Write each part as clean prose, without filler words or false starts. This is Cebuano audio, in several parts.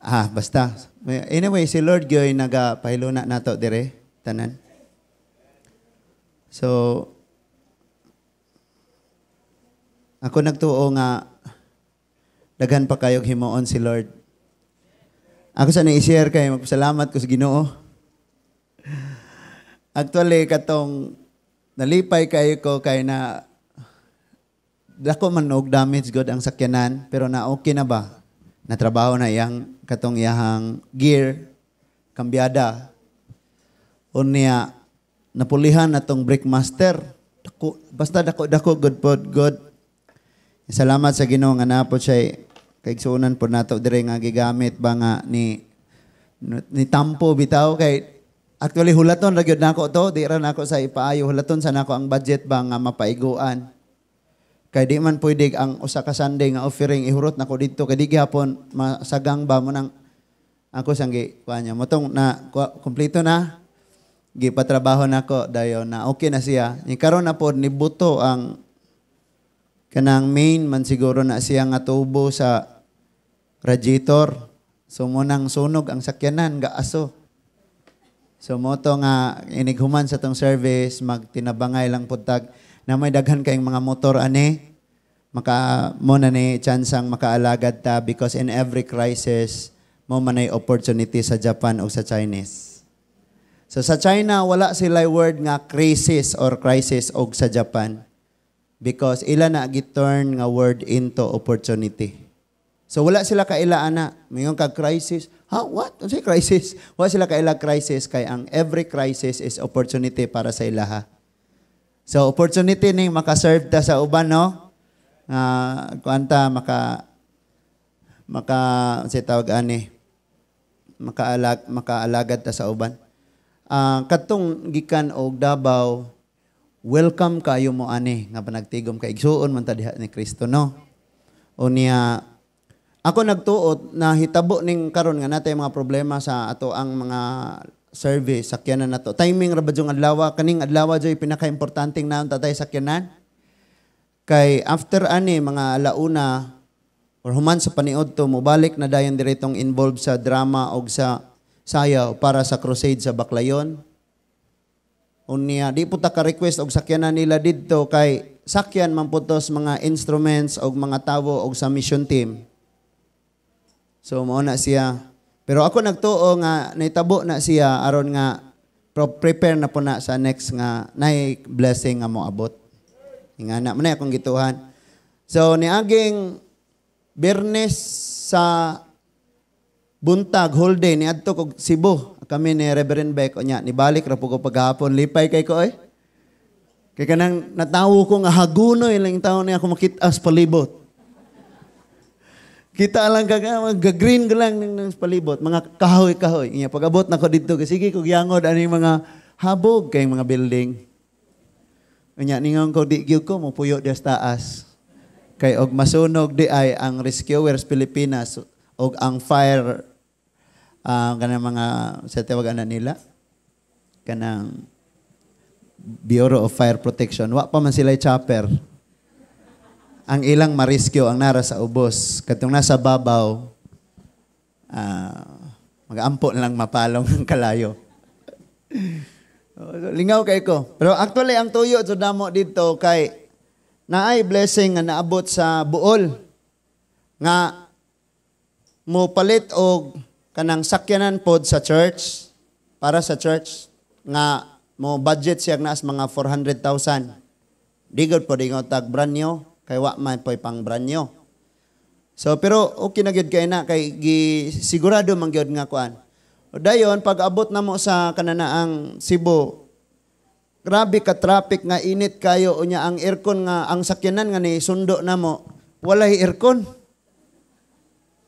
Ah, basta. Anyway, si Lord gyoy nagapahiluna nato dire tanan. So ako nagtuo nga daghan pa kayog himuon si Lord. Ako sa ni-share kay magpasalamat ko sa Ginoo. Actually, katong nalipay kayo ko kay na dako man og damage god ang sakyanan, pero na okay na ba? Natrabaho na iyang katong iyahang gear kambyada. Unya napulihan na tong brake master. Dako, basta dako dako good pod good. Salamat sa Ginoo nga napod siya kaigsuonan pod nato dire nga gigamit ba nga ni tampo bitaw, kay actually hulaton ra gyud nako to, di ra nako sa ipaayo, hulaton sa nako ang budget ba nga mapaiguan. Kay di man pwede ang usa ka Sunday nga offering ihurot nako didto kay di gihapon masagang ba mo nang ako sang gi kuan niya. Motong na kompleto na gipatrabaho nako dayon na okay na siya. Ni karon na pod ni buto ang kanang main man siguro na siya nga tubo sa radiator. So mo nang sunog ang sakyanan gaaso. So mo to nga inighuman sa tong service magtinabangay lang pud tag na may daghan kayong mga motor ani maka mo na ni chansang makaalagad ta, because in every crisis mo manay opportunity sa Japan o sa Chinese. So sa China wala sila word nga crisis or crisis og sa Japan, because ila na gi-turn nga word into opportunity. So wala sila kaila ana, mayon kag crisis. Ha, what? Unsay crisis? Wala sila kaila crisis kay ang every crisis is opportunity para sa ilaha. So opportunity ning maka-serve ta sa uban, no? Nga kuan ta maka maka unsay tawag ani? Makaalagad ta sa uban. Katong gikan og Davao, welcome kayo mo ani nga panagtigom kay igsuon man ta diha ni Kristo, no. Unya ako nagtuot na hitabo ning karon nga natay mga problema sa ato ang mga service sakyanan nato. Timing ra ba yung adlaw, kaning adlaw joy pinaka-importante naon tatay sakyanan. Kay after ani mga alauna or human sa paniod to, mobalik na dayon diretong involved sa drama og sa sayaw para sa crusade sa Baclayon. Unya di po ta ka-request og sakyanan nila didto kay sakyan man po tos mga instruments og mga tawo og sa mission team. So mao na siya. Pero ako nagtuo nga nahitabo na siya aron nga prepare na po na sa next nga nay blessing nga moabot. Nga na man na akong gituhan. So niaging Biyernes sa buntag, whole day niadto kog Cebu kami ni Reverend Beck, unya nibalik ra po ko paghapon, lipay kay ko oy. Kay kanang natawo ko nga hagunoy lang taon niya ako makita sa palibot. Kita lang ka ga-green ka lang ng palibot, mga kahoy-kahoy. Inya pag-abot nako didto, sige ko giyangod ani mga habog kay mga building. Unya ningon ko, di gyud ko mopuyo diya sa taas. Kay og masunog di ay ang Rescuers Pilipinas og ang fire kanang mga sa tawag ana nila kanang Bureau of Fire Protection, wa pa man sila chopper. Ang ilang ma-rescue ang nara sa ubos. Katong nasa babaw, mag-ampo na lang mapalong ang kalayo. Lingaw kay ko. Pero actually, ang tuyo sa damo dito kay naay blessing nga naabot sa Bool nga mo palit og kanang sakyanan pod sa church, para sa church nga mo budget siya naas mga 400,000. Di gud pod ingon tag brand new kay wa man poy pang brand new. So pero okay na gyud kay na kay gi, sigurado man gyud nga kuan. Dayon pag abot na mo sa kananaang Cebu, grabe ka traffic nga init kayo, unya ang aircon nga ang sakyanan nga ni sundo na mo walay aircon.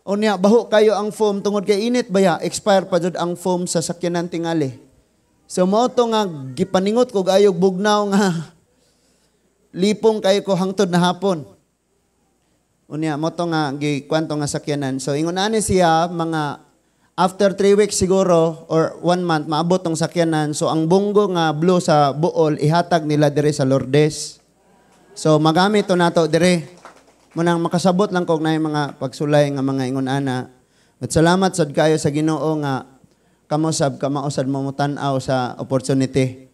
Unya baho kayo ang foam tungod kay init baya, expire pa jud ang foam sa sakyanan tingali. So mao to nga gipaningot ko ayog bugnaw nga lipong kayo ko hangtod na hapon. Unya mo to nga gikwanto nga sakyanan. So ingon ani siya mga after 3 weeks siguro or 1 month maabot tong sakyanan. So ang Bongo nga blue sa Bool ihatag nila dire sa Lourdes. So magamit to nato dire. Munang makasabot lang kog naay mga pagsulay nga mga ingon ana. At salamat sad kayo sa Ginoo nga kamo sab kamao sad mo tan-aw sa opportunity.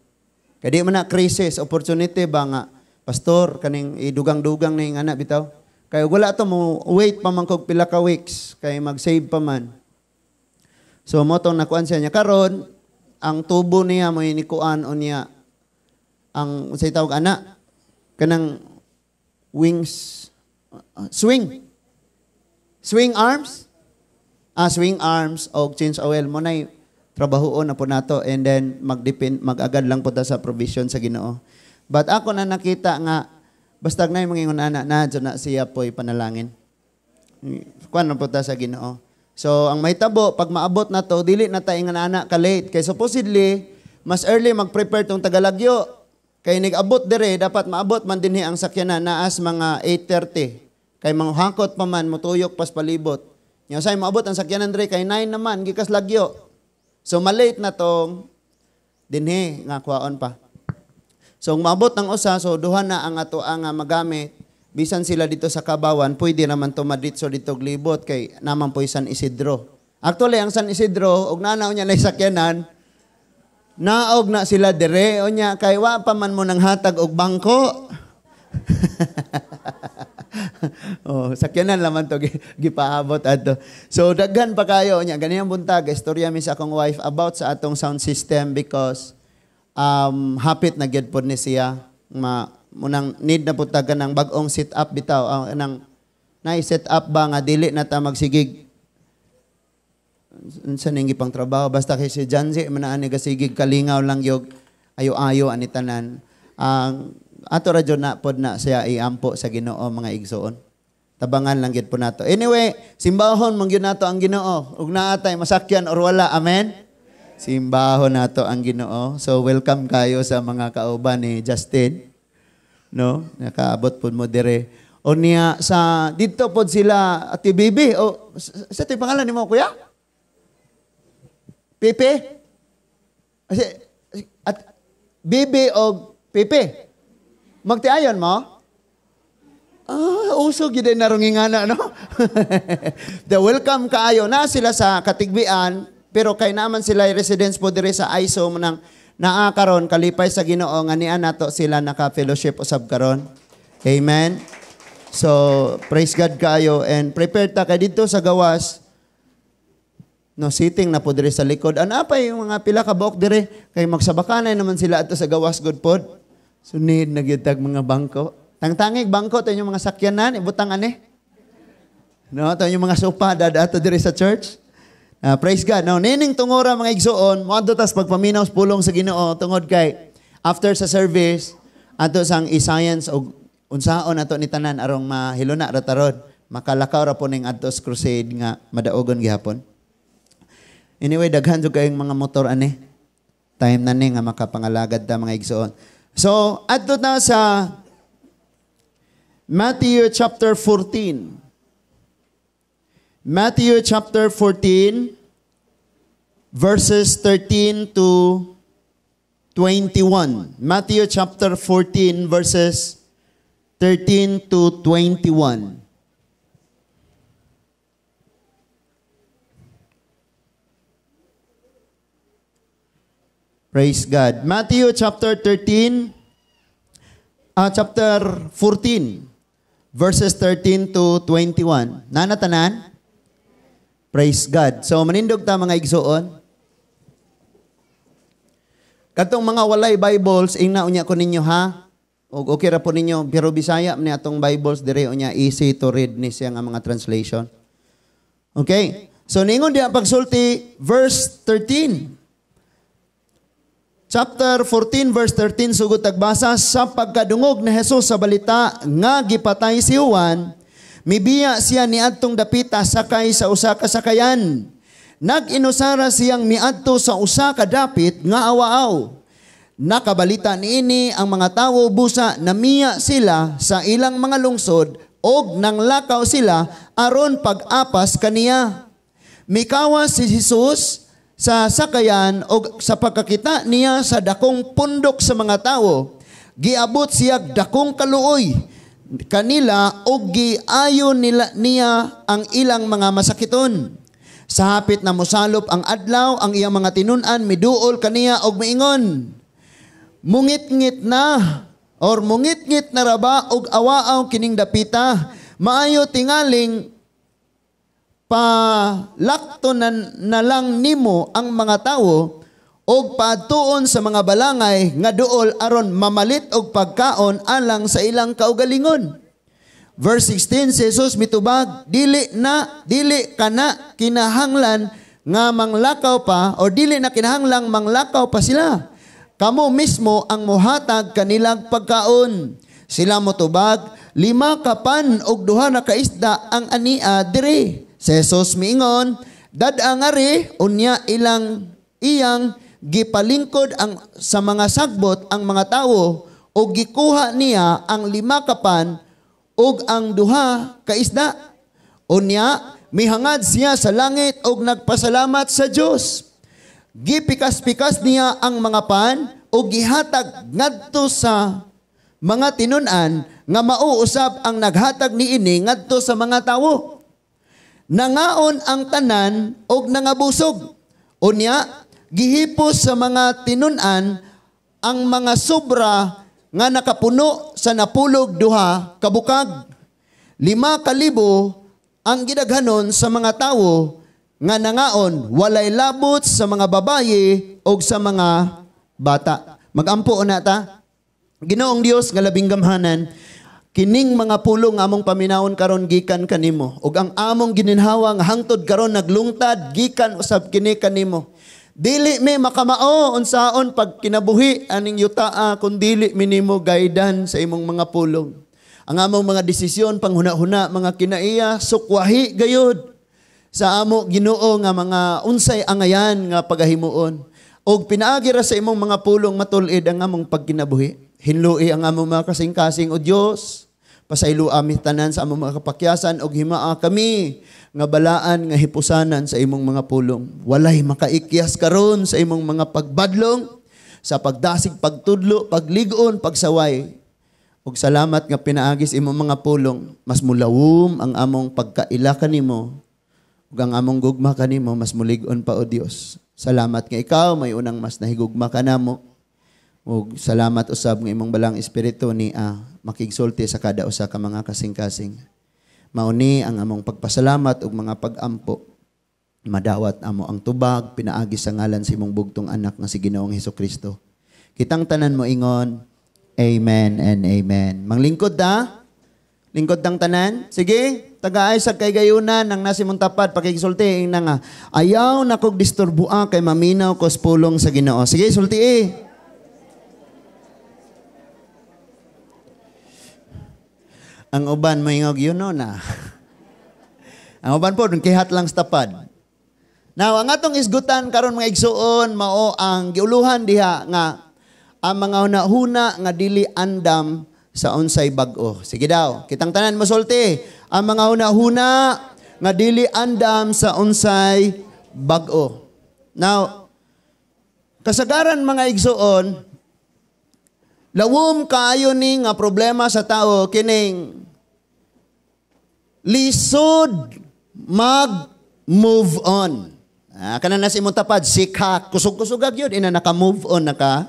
Kay di man na crisis, opportunity ba nga pastor kaning idugang-dugang ning ana bitaw. Kay wala to mo wait pa man kog pila ka weeks kay mag-save pa man. So mo tong nakuan siya niya karon ang tubo niya mo inikuan unya ang unsay tawag ana kanang wings swing swing arms swing arms og change oil mo nay trabahoon na po nato and then magdepend magagad lang po ta sa provision sa Ginoo. But ako na nakita nga basta nay mangingon ana na dyan na siya po'y panalangin. Kuan na po ta sa Ginoo. So ang mahitabo pag maabot na to dili na ta ingon ana ka late kay supposedly mas early mag-prepare tong Tagalagyo. Kay nag-abot dire dapat maabot man dinhi ang sakyanan naas mga 8:30. Kay manghakot pa man motuyok pas palibot. Nya say maabot ang sakyanan dire kay 9 naman gikas Lagyo. So malate na tong dinhi nga kuwaon pa. So maabot ang usa so duha na ang ato ang magamit. Bisan sila dito sa Kabawan, pwede naman to maditso dito glibot kay naman po'y San Isidro. Actually ang San Isidro og nanaw niya na sakyanan, naog na sila dire unya kay wa pa man mo nang hatag og bangko. Oh, sakyanan laman to gipaabot adto. So daghan pa kayo unya ganiyang buntag istorya mi sa akong wife about sa atong sound system because hapit na gyud pod ni siya ma munang need na pud ta ng bag-ong set up bitaw nang nay set up ba nga dili na ta magsigig unsa ning gipang trabaho basta kay si Janzi man ani gasigig kalingaw lang gyud ayo-ayo ani tanan ang ato ra jud na pod na siya iampo sa Ginoo mga igsoon. Tabangan lang gyud po nato. Anyway, simbahon man gyud nato ang Ginoo. Ug naa tay masakyan or wala, amen. Simbahon nato ang Ginoo. So welcome kayo sa mga kauban ni Justin. No, nakaabot pod mo dire. O niya sa didto pod sila Ate Bibi. O sa to'y pangalan nimo kuya? Pepe? At Bibi o Pepe? Magtiayon mo? Ah, uso gyud na rongingana, no? The welcome kaayo na sila sa Katigbian, pero kay naman sila residents po dire sa ISO nang naa karon kalipay sa Ginoo nga niya nato sila naka-fellowship usab karon. Amen. So, praise God kaayo and prepare ta kay didto sa gawas. No, sitting na po dire sa likod. Ana pa yung mga pila ka buok dire kay magsabakanay naman sila adto sa gawas good pod. So need na gyud tag mga bangko. Tangtangig bangko to inyong mga sakyanan ibutang ani. No, to inyong mga sopa dadato dire sa church. Praise God. No, nining tungora mga igsoon, moadto tas pagpaminaw sa pulong sa Ginoo tungod kay after sa service ato sang i-science og unsaon ato ni tanan arong mahiluna ra tarod, makalakaw ra po ning adto sa crusade nga madaogon gihapon. Anyway, daghan jud kayong mga motor ani. Time na ni nga makapangalagad ta mga igsoon. So, adto na sa Matthew chapter 14. Matthew chapter 14 verses 13 to 21. Matthew chapter 14 verses 13 to 21. Praise God. Matthew chapter 13, chapter 14, verses 13 to 21. Nanatanan? Praise God. So, manindog ta mga igsoon. Katong mga walay Bibles, ingna unya ko ninyo ha. Og okay ra po ninyo, pero Bisaya ni atong Bibles dire unya easy to read ni siya nga mga translation. Okay? So, ningon diha pagsulti, verse 13. Chapter 14 verse 13 sugod tagbasa, sa pagkadungog ni Jesus sa balita nga gipatay si Juan, mibiya siya niadtong dapita sakay sa usa ka sakayan. Nag-inusara siyang miadto sa usa ka dapit nga awaaw. Nakabalita niini ang mga tawo busa namiya sila sa ilang mga lungsod og nanglakaw sila aron pag-apas kaniya. Mikawas si Jesus sa sakayan og sa pagkakita niya sa dakong pundok sa mga tawo, giabot siya dakong kaluoy kanila og giayo nila niya ang ilang mga masakiton. Sa hapit na mosalop ang adlaw, ang iyang mga tinun-an miduol kaniya og miingon, "Mungitngit na or mungitngit na ra ba og awaaw kining dapita? Maayo tingaling palakto na lang nimo ang mga tawo og paadtuon sa mga balangay nga duol aron mamalit og pagkaon alang sa ilang kaugalingon." Verse 16, si Jesus mitubag, "Dili kana kinahanglan nga manglakaw pa or dili na kinahanglang manglakaw pa sila. Kamo mismo ang mohatag kanilang pagkaon." Sila motubag, "5 ka pan og 2 na ka isda ang ania diri." Si Jesus miingon, "Dad-a ngari." Unya iyang gipalingkod ang sa mga sagbot ang mga tawo ug gikuha niya ang 5 ka pan ug ang 2 ka isda. Unya mihangad siya sa langit ug nagpasalamat sa Dios. Gipikas-pikas niya ang mga pan ug gihatag ngadto sa mga tinun-an nga mauusab ang naghatag niini ngadto sa mga tawo. Nangaon ang tanan og nangabusog. Unya gihipos sa mga tinun-an ang mga sobra nga nakapuno sa 12 kabukag. 5,000 ang gidaghanon sa mga tawo nga nangaon, walay labot sa mga babaye og sa mga bata. Magampo na ta. Ginoong Dios nga labing gamhanan, kining mga pulong among paminawon karon gikan kanimo, ug ang among gininhawa nga hangtod karon naglungtad gikan usab kini kanimo. Dili mi makamao unsaon pag kinabuhi aning yutaa kun dili mi nimo guidance sa imong mga pulong. Ang among mga desisyon, panghuna-huna, mga kinaiya, sukwahi gayud sa amo, Ginoo, nga mga unsay angayan nga pagahimuon. Og pinaagi ra sa imong mga pulong matul-id ang among pagkinabuhi. Hinlui ang among mga kasing-kasing, o Dios. Pasaylo ami tanan sa among mga kapakyasan og himaa kami nga balaan nga hipusanan sa imong mga pulong. Walay makaikyas karon sa imong mga pagbadlong, sa pagdasig, pagtudlo, paglig-on, pagsaway. Ug salamat nga pinaagi sa imong mga pulong, mas mulawom ang among pagkaila kanimo ug ang among gugma kanimo mas mulig-on pa, o Dios. Salamat nga ikaw may unang mas nahigugma kanamo. Ug salamat usab nga imong balang espiritu ni makigsulti sa kada usa ka mga kasing-kasing. Mauni ang among pagpasalamat ug mga pag-ampo. Madawat amo ang tubag pinaagi sa ngalan sa imong bugtong anak nga si Ginoong Hesukristo. Kitang tanan mo ingon, amen and amen. Manglingkod ta? Lingkod tang tanan? Sige, tagaay sa kay gayunan ang nasa imong tapad pakigsulti ing na nga. Ayaw na kog disturbua kay maminaw kos pulong sa Ginoo. Sige, sulti eh. Ang uban moingog yun no na. Ang uban po, kihat lang sa tapad. Now, ang atong isgutan karon mga igsuon, mao ang giuluhan diha nga ang mga hunahuna nga dili andam sa unsay bag-o. Sige daw, kitang tanan mosulti. Ang mga hunahuna nga dili andam sa unsay bag-o. Now, kasagaran mga igsuon, lawom kaayo ni nga problema sa tao kining lisod mag-move on. Kana na si imong tapad, sikha, kusog-kusugag yun, ina naka-move on na ka.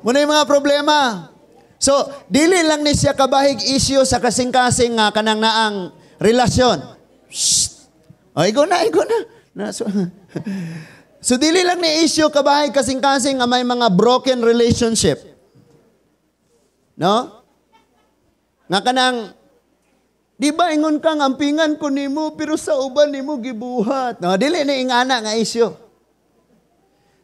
Muna yung mga problema. So, dili lang ni siya kabahig issue sa kasing-kasing nga kanang naang relasyon. Shh! O, igo na, igo na. So, dili lang ni issue kabahig kasing-kasing nga may mga broken relationship. No? Nga kanang, di ba ingon kang ampingan ko nimo pero sa uban nimo gibuhat. No, dili ni ingana nga issue.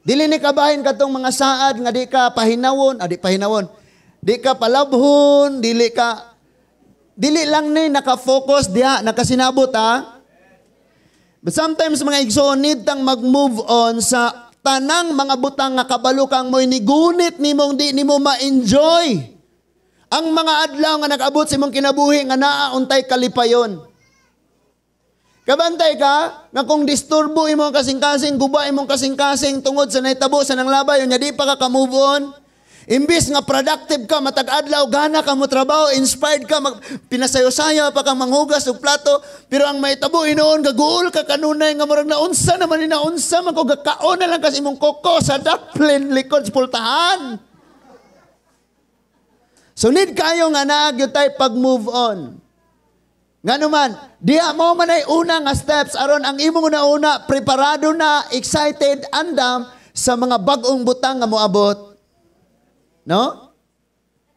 Dili ni kabahin katong mga saad nga di ka pahinawon, di pahinawon. Di ka palabhon, dili lang ni naka-focus diha, nakasinabot ha. But sometimes mga igsoon need tang mag-move on sa tanang mga butang nga kabalo kang mo'y nigunit nimong di nimo ma-enjoy. Ang mga adlaw nga nag-abot sa imong kinabuhi nga naa untay kalipayon. Kabantay ka nga kung disturbo imong kasing-kasing, guba imong kasing-kasing tungod sa nahitabo sa nanglabay, unya di pa ka ka-move on. Imbis nga productive ka, matag adlaw, gana ka mo trabaho, inspired ka, pinasayo-sayo pa kang manghugas og plato, pero ang mahitabo hinuon, gaguol ka kanunay nga murag naunsa naman ni, naunsa man ko, gakaon na lang kasi imong koko sa daplin likod sa pultahan. So need kayo nga naa gyud tay pag move on. Ngano man, diha mo man ay una nga steps aron ang imong una-una preparado na, excited, andam sa mga bag-ong butang nga moabot. No?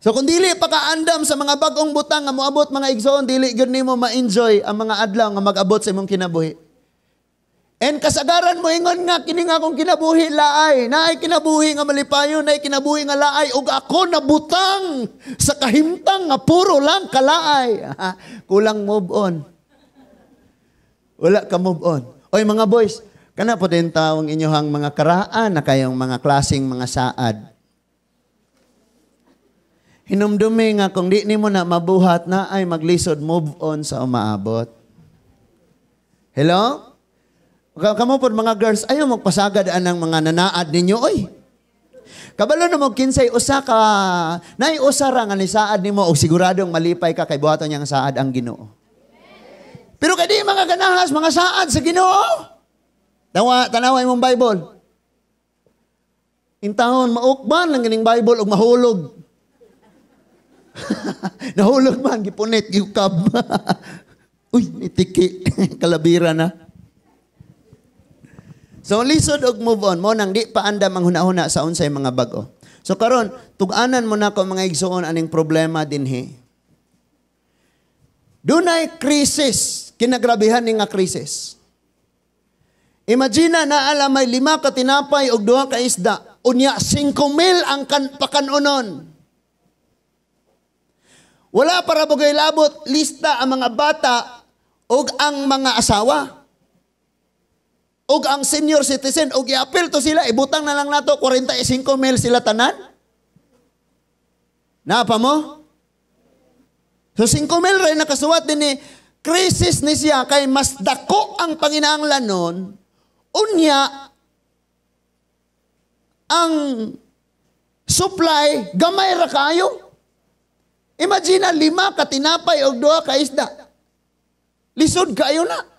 So kung dili pa ka andam sa mga bag-ong butang nga moabot, mga igsoon, dili gyud nimo ma-enjoy ang mga adlaw nga mag-abot sa imong kinabuhi. And kasagaran mo ingon nga kini nga akong kinabuhi laay, naay kinabuhi nga malipayon, naay kinabuhi nga laay, ug ako nabutang sa kahimtang nga puro lang kalaay. Kulang move on. Wala ka move on. Oy mga boys, kana po din tawong inyohang mga karaan na kayong mga klaseng mga saad. Hinumdumi nga kung di nimo na mabuhat na ay maglisod move on sa umaabot. Hello? Kamo pod mga girls, ayaw magpasagad anang mga nanaad ninyo oy. Kabalo na mo kinsay usa ka nay usa ra nga nisaad nimo og siguradong malipay ka kay buhaton niyang saad ang Ginoo. Pero kay di mga ganahas mga saad sa Ginoo. Tawa tanawa imong Bible. Intawon maukban lang kining Bible og mahulog. Nahulog man gipunit giukab. Uy, nitiki kalabira na. So lisod og move on mo nang di pa andam ang hunahuna sa unsay mga bag-o. So karon tug-anan mo nako, mga igsoon, aning problema dinhi. Dunay crisis, kinagrabihan ni nga crisis. Imagine na naa may 5 ka tinapay og 2 ka isda, unya 5,000 ang pakanunon. Wala para bugay labot lista ang mga bata ug ang mga asawa ug ang senior citizen, og iapil to sila, ibutang na lang nato 45,000 sila tanan. Naa pa mo? So 5,000 rin nakasuwat din ni crisis ni siya kay mas dako ang panginahanglanon, unya ang supply gamay ra kayo. Imagine na 5 ka tinapay og 2 ka isda. Lisod kayo na.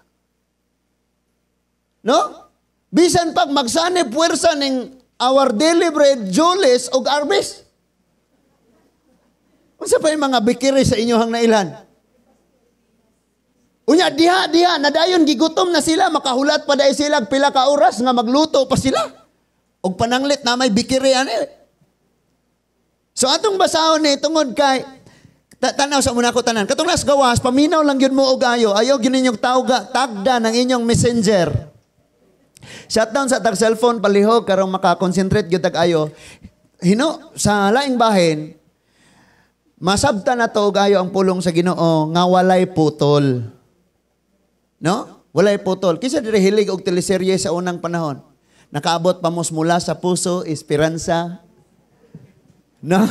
No? Bisan pag magsanib puwersa ning Our Daily Bread, Julius og Arbis. Unsa pa yung mga bikiri sa inyohang nailhan? Unya diha diha nadayon gigutom na sila, makahulat pa dai sila pila ka oras nga magluto pa sila. Og pananglit na may bikiri ani. So atong basahon ni tungod kay tanaw sa muna ko tanan. Katong nas gawas, paminaw lang gyud mo og ayo. Ayaw gyud ninyong tawga tagda ng inyong Messenger. Shutdown sa tag cellphone palihog karong makakonsentrate gyud tag ayo. Hino sa laing bahin, masabta na to og ayo ang pulong sa Ginoo nga walay putol. No? Walay putol. Kinsa diri hilig og teleserye sa unang panahon? Nakaabot pa mos Mula sa Puso, Esperanza. No?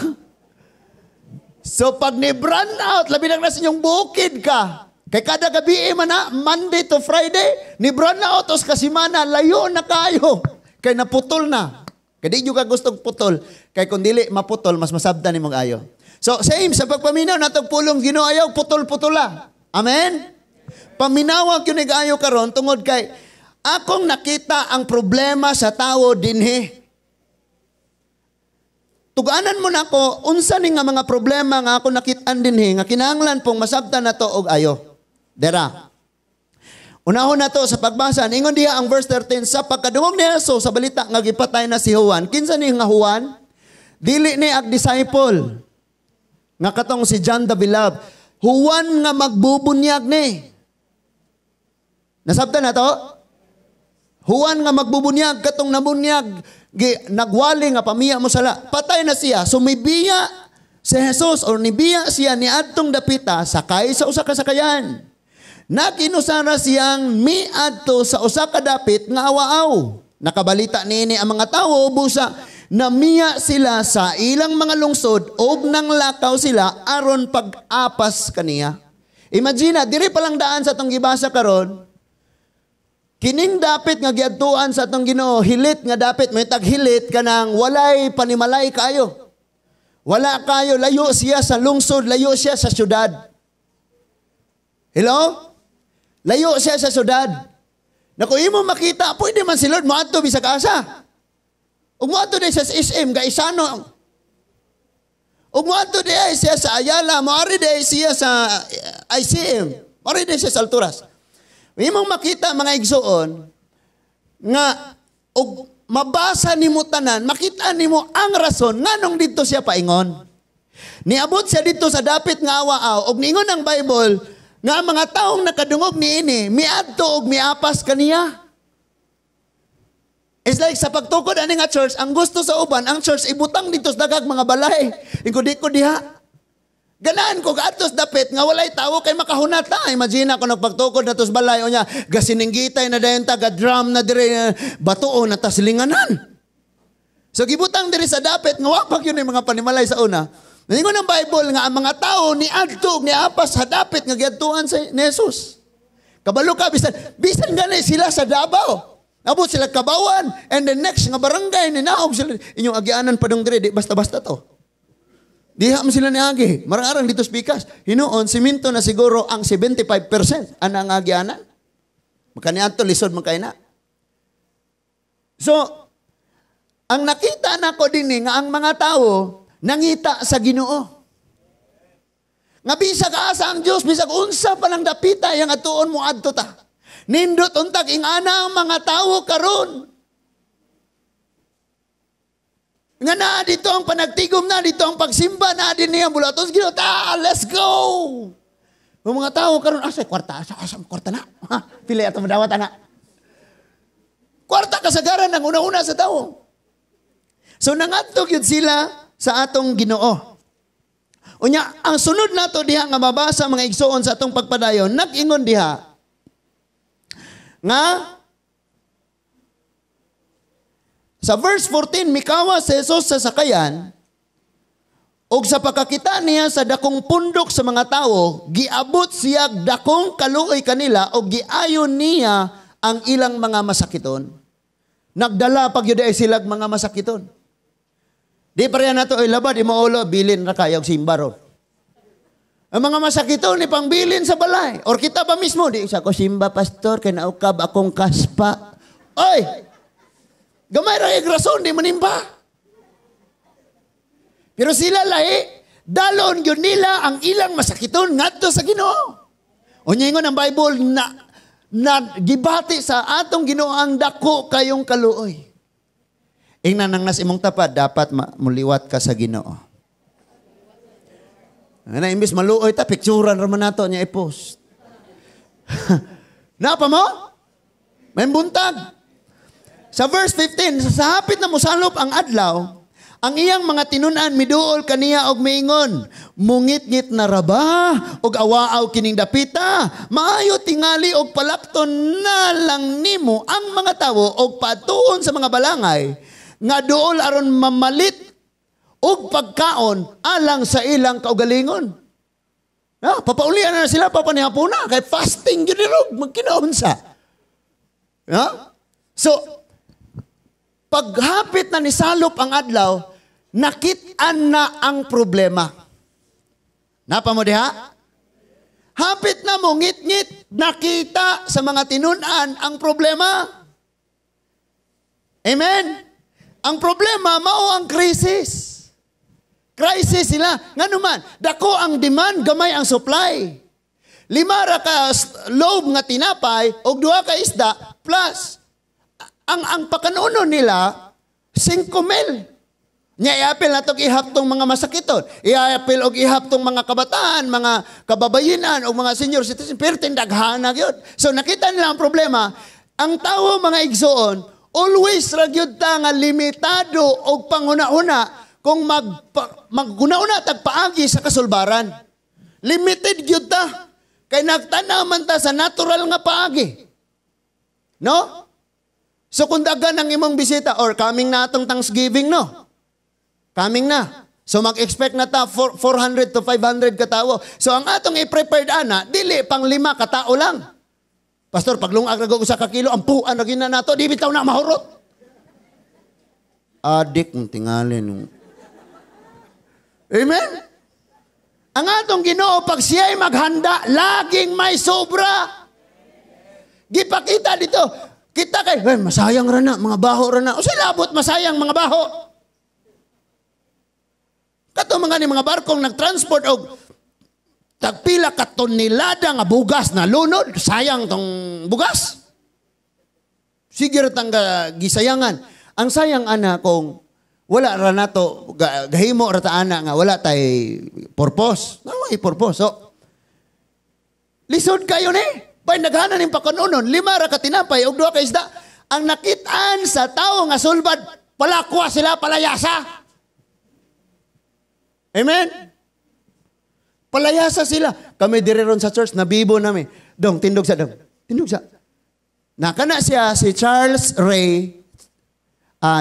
So pag ni brand out, labi na sa inyong bukid ka. Kay kada gabi man na, Monday to Friday, ni brand out os kasimana, layo na kayo. Kay naputol na. Kay di nyo ka gustong putol. Kay kung dili maputol, mas masabtan ni mong ayo. So same sa pagpaminaw natong pulong Ginoo, ayaw putol-putula. Amen? Paminawag yun ayo karon tungod kay akong nakita ang problema sa tao dinhi. Tuganan mo nako unsa ni nga mga problema nga ako nakit-an dinhi nga kinahanglan pong masabtan nato og ayo. Dera. Unahon na to sa pagbasa. Ingon diha ang verse 13, sa pagkadungog ni Jesus sa balita nga gipatay na si Juan. Kinsa ni nga Juan? Dili ni ag disciple nga katong si John the Beloved. Juan nga magbubunyag ni. Nasabtan na to? Juan nga magbubunyag, katong nabunyag, nagwali nga pamiya mo sala. Patay na siya. Sumibiya si Jesus or nibiya siya ni adtong dapita sakay sa usa ka sakayan. Nakinusara siyang miadto sa usa ka dapit nga awaaw. Nakabalita niini ang mga tawo busa namiya sila sa ilang mga lungsod og nanglakaw sila aron pag-apas kaniya. Imagine, diri pa lang daan sa atong gibasa karon, kining dapit nga giadtuan sa atong Ginoo, hilit nga dapit, may taghilit kanang walay panimalay kaayo. Wala kayo, layo siya sa lungsod, layo siya sa syudad. Hello? Layo siya sa syudad. Na kung imo makita, pwede man si Lord moadto bisag asa. Ug moadto diay siya sa SM, Gaisano. Ug moadto diay siya sa Ayala, moari diay siya sa ICM, moari diay siya sa Alturas. Imong makita, mga igsuon, nga og mabasa nimo tanan, makita nimo ang rason nganong didto siya paingon. Niabot siya didto sa dapit nga awa-aw og niingon ang Bible nga ang mga taong nakadungog niini miadto og miapas kaniya. It's like sa pagtukod ani nga church, ang gusto sa uban, ang church ibutang dito sa dagag mga balay. Ingko di ko diha. Ganaan ko gatos dapit nga walay tawo kay makahunat ta. Imagine ako nagpagtukod na tos balay o niya, gasininggitay na dayon ta, ga-drum na dire, batuo na ta silinganan. So gibutang diri sa dapit nga wa pa gyud mga panimalay sa una. Ningon ang Bible nga ang mga tao ni adto ni apas sa dapit nga giadtuan sa ni Jesus. Kabalo ka bisan bisan gani sila sa Davao. Abot sila Kabawan and the next nga barangay ni naog sila inyong agianan padung dire, di basta-basta to. Diha man sila niagi. Marang-arang dito sa pikas. Hinuon, simento na siguro ang 75% ana ang agianan. Makaniadto lisod man kay na. So, ang nakita nako dinhi nga ang mga tao nangita sa Ginoo. Nga bisag asa ang Dios, bisag unsa pa lang dapita yang atuon mo adto ta. Nindot untag ingana ang mga tao karon. Nga naa dito ang panagtigom, na dito ang pagsimba, na din niya bulaton Ginoo, ta, let's go. Ang mga tao karon asa kwarta, asa asa kwarta na. Ha, pili ato madawat ana. Kwarta kasagaran ang una-una sa tao. So nangadto gyud sila sa atong Ginoo. Unya, ang sunod nato diha nga mabasa, mga igsoon, sa atong pagpadayon, nag-ingon diha nga sa verse 14, mikawa si Jesus sa sakayan, ug sa pagkakita niya sa dakong pundok sa mga tao, giabot siya dakong kaluoy kanila ug giayon niya ang ilang mga masakiton. Nagdala pag yun ay silag mga masakiton. Di pareha nato ay labad, di maulo, bilin ra kayog simba ro. Ang mga masakiton ni pangbilin sa balay. Or kita ba mismo, di isa ko simba, pastor, kay naukab akong kaspa. Oy! Gamay ra kay rason, di manimba. Pero sila lahi, dalon gyud nila ang ilang masakiton ngadto sa Ginoo. Unya ingon ang Bible na gibati sa atong Ginoo ang dako kayong kaluoy. Ingnan nang nas imong tapad, dapat muliwat ka sa Ginoo. Ana imbis maluoy ta, picturean ra man nato niya i-post. Napa mo? May buntag. Sa verse 15, sa hapit na mosalop ang adlaw, ang iyang mga tinun-an miduol kaniya og miingon, mungitngit na raba og awaaw kining dapita, maayo tingali og palakton na lang nimo ang mga tawo og patuon sa mga balangay nga duol aron mamalit og pagkaon alang sa ilang kaugalingon. Ah, papaulian na sila papanihapuna kay fasting gyud ni magkinaon sa. Ha? So paghapit na nisalop ang adlaw, nakit-an na ang problema. Napa mo diha? Hapit na mo, ngit-ngit, nakita sa mga tinun-an ang problema. Amen? Ang problema, mao ang crisis. Crisis sila. Ngano man, dako ang demand, gamay ang supply. 5 ra ka loaf nga tinapay og 2 ka isda plus ang pakanuno nila 5 mil. Nya iapil na tog ihap tong mga masakiton. Iapil og ihap tong mga kabataan, mga kababayinan og mga senior citizen, pero tindaghana gyud. So nakita nila ang problema. Ang tawo, mga igsoon, always ra gyud ta nga limitado og panghuna-huna kung maghuna-huna tag paagi sa kasulbaran. Limited gyud ta. Kay nagtanaw man ta sa natural nga paagi. No? So kung daghan ang imong bisita or coming na atong Thanksgiving, no? Coming na. So mag-expect na ta 400 to 500 katawo. So ang atong i-prepared ana, dili pang 5 katao lang. Pastor, paglungag ra usa ka kilo, ampuan ra gyud na nato, di bitaw na mahurot. Adik ng tingali nung. Amen? Ang atong Ginoo, pag siya'y maghanda, laging may sobra. Gipakita dito, kita kay, hey, masayang ra na, mga baho ra na. O sila labot, masayang mga baho. Kato mga ni mga barkong nagtransport og tagpila ka tonelada nga bugas na lunod, sayang tong bugas. Sige ra tang gisayangan. Ang sayang ana kung wala ra nato gahimo ra ta ana nga wala tay purpose. No, may purpose. So, lisod kayo ni. Bay naghanan ning pakanunon, 5 ra ka tinapay ug 2 ka isda. Ang nakit-an sa tawo nga sulbad, palakwa sila palayasa. Amen? Palayasa sila. Kami diri ron sa church, nabibo nami. Dong, tindog sa dong. Tindog sa. Nakana siya si Charles Ray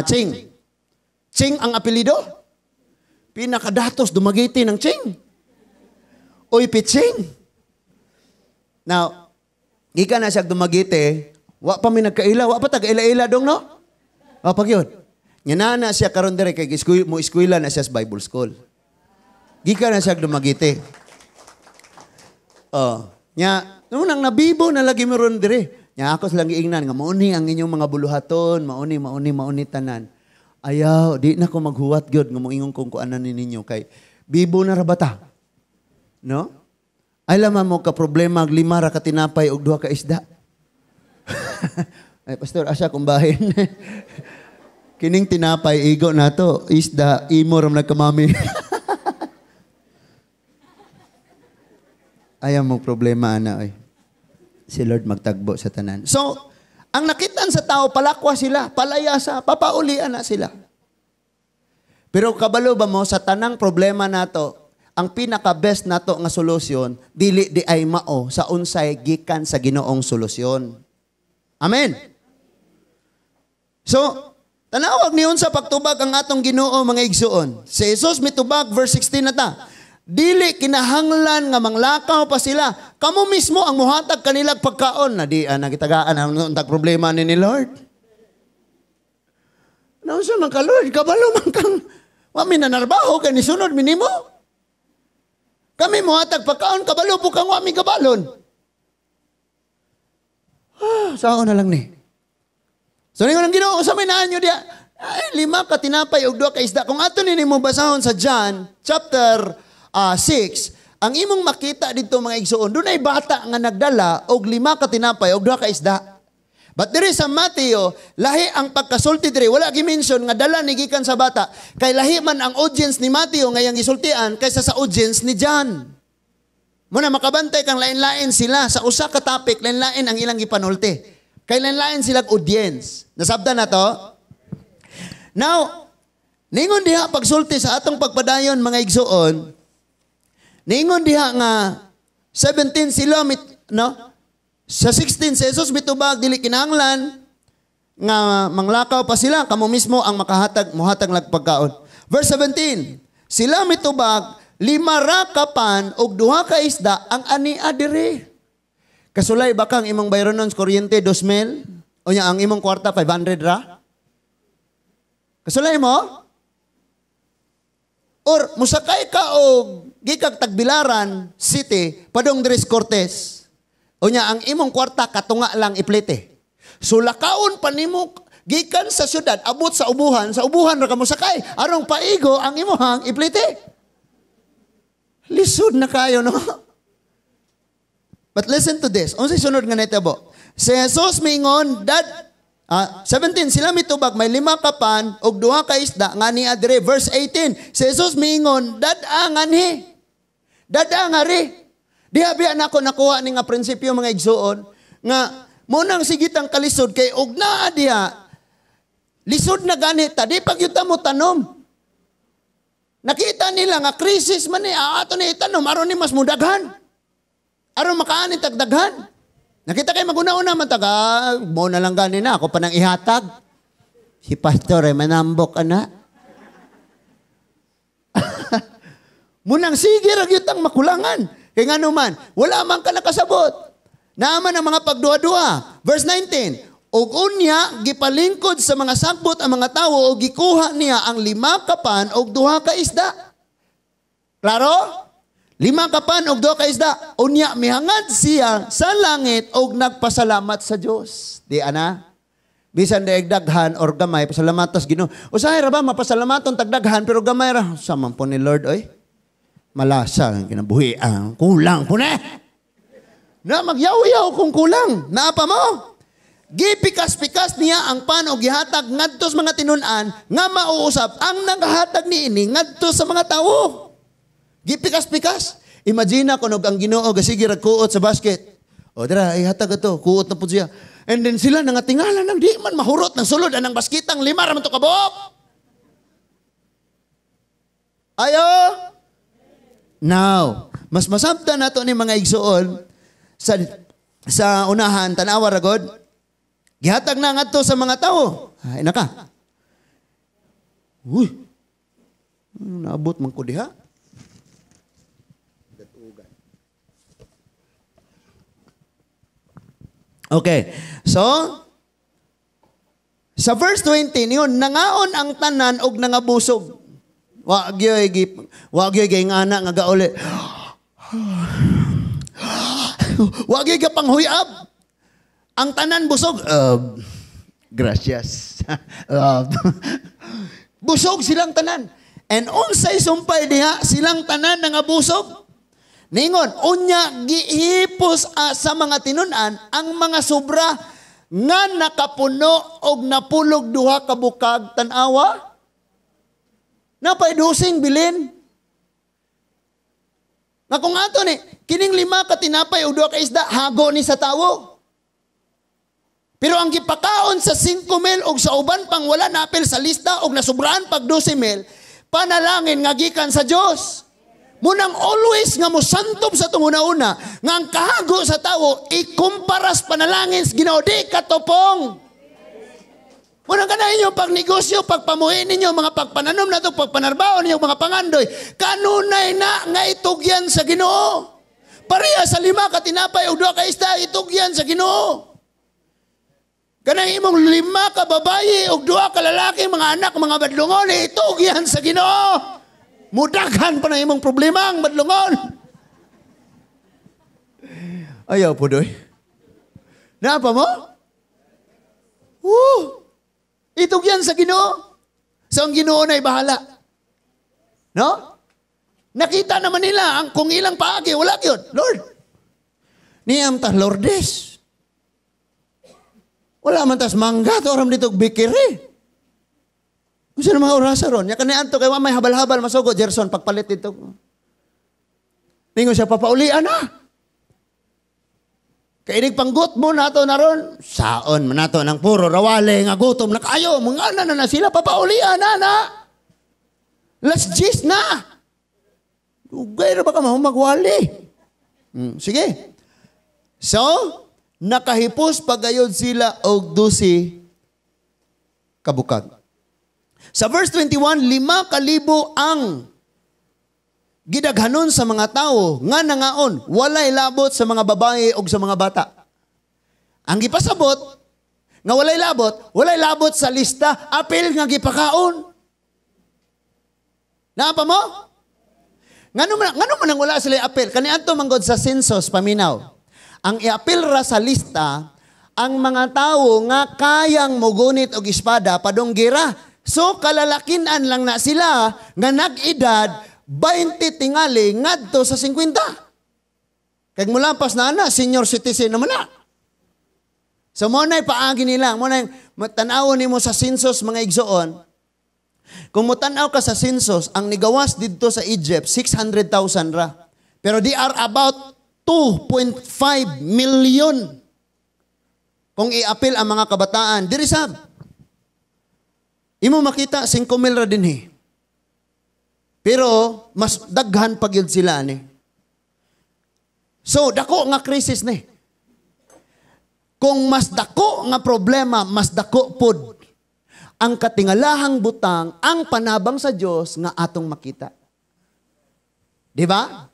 Ching. Ching ang apelyido. Pinakadatos Dumaguete ng Ching. Oy, Piching. Now, gikan na siya Dumaguete, wa pa mi nagkaila, wa pa tag-ila-ila dong, no? O, pag yun. Nga na siya karon dire kay mo eskwela na siya sa Bible School. Gikan na siya Dumaguete. Oh, nya nung nabibo na lagi mo ron dire. Nya ako silang giingnan nga mauni ang inyong mga buluhaton, mauni mauni mauni tanan. Ayaw, di na ko maghuwat gyud nga moingon kong kuanan ni ninyo kay bibo na ra bata. No? Ay laman mo ka problema 5 ra ka tinapay og 2 ka isda. Ay pastor, asa kong bahin. Kining tinapay igo nato, isda imo ra man nagkamami. Ayaw mo problema ana oy. Si Lord magtagbo sa tanan. So, ang nakitaan sa tao, palakwa sila, palayasa, papaulian na sila. Pero kabalo ba mo, sa tanang problema nato, ang pinaka-best nato nga solusyon, dili di ay mao sa unsay gikan sa Ginoong solusyon. Amen. So, tanawag niyon sa pagtubag ang atong Ginoo mga igsuon. Si Jesus mitubag, verse 16 na ta. Dili kinahanglan nga manglakaw pa sila. Kamo mismo ang muhatag kanilag pagkaon. Na di nagitagaan ang untag problema ni Lord. Naunsa man ka Lord, kabalo man kang wa mi nanarbaho kay nisunod minimo. Kami muhatag pagkaon, kabalo po kang wa mi kabalon. Ah, sao na lang ni. So ningon ang Ginoo sa may naanyo diya. Ay, 5 ka tinapay ug 2 ka isda. Kung ato nini mo basahon sa John chapter 6, ang imong makita dito mga igsoon, dunay bata nga nagdala og 5 ka tinapay og 2 ka isda. But diri sa Mateo, lahi ang pagkasulti diri, wala gi-mention nga dala ni gikan sa bata. Kay lahi man ang audience ni Mateo nga iyang gisultian kaysa sa audience ni John. Muna makabantay kang lain-lain sila sa usa ka topic, lain-lain ang ilang gipanulti. Kay lain-lain silang audience. Nasabdan na to? Now, ningon diha pagsulti sa atong pagpadayon mga igsoon, ningon diha nga 17 sila no? Sa 16 si Jesus mitubag dili kinahanglan nga manglakaw pa sila, kamo mismo ang makahatag mohatag lag pagkaon. Verse 17, sila mitubag 5 ra ka pan og 2 ka isda ang ania diri. Kasulay ba kang imong bayronon sa kuryente 2,000? Unya ang imong kwarta 500 ra? Kasulay mo? Or musakay ka og gikag Tagbilaran City padung Dres Cortez. Unya ang imong kwarta katunga lang iplete. So lakaon pa nimo gikan sa syudad abot sa ubuhan ra ka mosakay arong paigo ang imong iplete. Lisod na kayo, no? But listen to this. Unsay sunod nga nahitabo? Si Jesus miingon dad 17 sila mitubag may 5 ka pan og 2 ka isda nga niya dire. Verse 18, si Jesus miingon dad-a nganhi. Dad-a ngari. Diha biya nako nakuha ni nga prinsipyo mga igsuon nga mo nang sigitang kalisod kay og naa diha lisod na gani ta di pagyud ta mo tanom. Nakita nila nga krisis man ni ato ni itanom aron ni mas mudaghan. Aron makaani tagdaghan. Nakita kay maguna-una man taga mo na lang gani na ako pa nang ihatag. Si pastor ay manambok ana. Munang sige ra gyud tang makulangan. Kay ngano man, wala man ka nakasabot. Naaman ang mga pagduha-duha. Verse 19, og unya gipalingkod sa mga sagbot ang mga tawo og gikuha niya ang 5 ka pan og 2 ka isda. Klaro? 5 ka pan og 2 ka isda. Unya mihangad siya sa langit og nagpasalamat sa Dios. Di ana? Bisan daig daghan or gamay, pasalamatos Ginoo. Usahay ra ba mapasalamaton tag daghan pero gamay ra sa man po ni Lord oy. Malasa ang kinabuhi ang kulang po na. Na magyaw-yaw kung kulang. Naa pa mo? Gipikas-pikas niya ang pan og gihatag ngadto sa mga tinun-an nga mauusap ang naghatag niini ngadto sa mga tawo. Gipikas-pikas. Imagine kuno ang Ginoo gasige ra kuot sa basket. O dira ay hatag ato, kuot na pud siya. And then sila nangatingala nang di man mahurot ng sulod anang basketang 5 ra man to kabuok. Ayo. Now, mas masabta nato ni mga igsuon sa unahan tan-awa ra god. Gihatag na ngadto sa mga tawo. Ay naka. Uy. Naabot man ko diha. Okay. So, sa verse 20, niyon, nangaon ang tanan og nangabusog. Wa gyoy gay ngana nga gauli. Wa gyoy gapanghuyab. Ang tanan busog. Gracias. Busog silang tanan. And unsay sumpay diha, silang tanan nangabusog. Ningon, unya gihipos sa mga tinun-an ang mga sobra nga nakapuno og napulog 2 ka bukag tan-awa. Napay dosing bilin. Nga kung ato ni, kining 5 ka tinapay og 2 ka isda, hago ni sa tawo. Pero ang gipakaon sa 5 mil og sa uban pang wala napil sa lista og nasubraan pag 12 mil, panalangin nga gikan sa Dios. Munang always nga mosantob sa tunguna-una, nga ang kahago sa tawo, ikumparas panalangin sa Ginoo, di katupong. Munang kana inyong pagnegosyo, pagpamuhin ninyo, mga pagpananom na ito, pagpanarbaon ninyo, mga pangandoy, kanunay na nga itugyan sa Ginoo. Pareha sa 5 ka tinapay o 2 ka isda, itugyan sa Ginoo. Kanang imong 5 ka babayi o 2 ka lalaki, mga anak, mga badlungon, itugyan sa Ginoo. Mudaghan pa na imong problema ang badlungon. Ayaw po doy. Naapa mo? Woo! Itugyan sa Ginoo. So ang Ginoo na'y bahala. No? Nakita naman nila ang kung ilang paagi, wala yun. Lord, niyam ta Lourdes. Wala man tas mangga, to aram dito bikiri. Kung sino mga orasa ron, ya kanian to, kaya may habal-habal masugo, Gerson, pagpalit dito. Ningon siya, papaulian na. Kainig panggut mo na to na ron, saon man nato ng puro rawale nga gutom na kayo, mga na na sila, papaulian na na. Last gis na. Dugay ra ba ka magwali? Sige. So, nakahipos pagayod sila og 12 kabukag. Sa verse 21, 5,000 ang gidaghanon sa mga tao nga nangaon, walay labot sa mga babae og sa mga bata. Ang gipasabot nga walay labot sa lista, apil nga gipakaon. Naa pa mo? Ngano man ang wala sila apil? Kaniadto man gud sa census paminaw. Ang iapil ra sa lista ang mga tawo nga kayang mogunit og espada padung gira. So kalalakinan lang na sila nga nag-edad 20 tingali ngadto sa 50. Kag mulampas na ana, senior citizen naman na. So mo na'y paagi nila, mo na'y tan-awon nimo sa census mga igsoon. Kung motan-aw ka sa census, ang nigawas didto sa Egypt 600,000 ra. Pero they are about 2.5 million. Kung iapil ang mga kabataan, diri sab. Imo makita 5,000 ra dinhi. Pero mas daghan pa gyud sila ani. So dako nga crisis ni. Kung mas dako nga problema, mas dako pod ang katingalahang butang, ang panabang sa Dios nga atong makita. Di ba?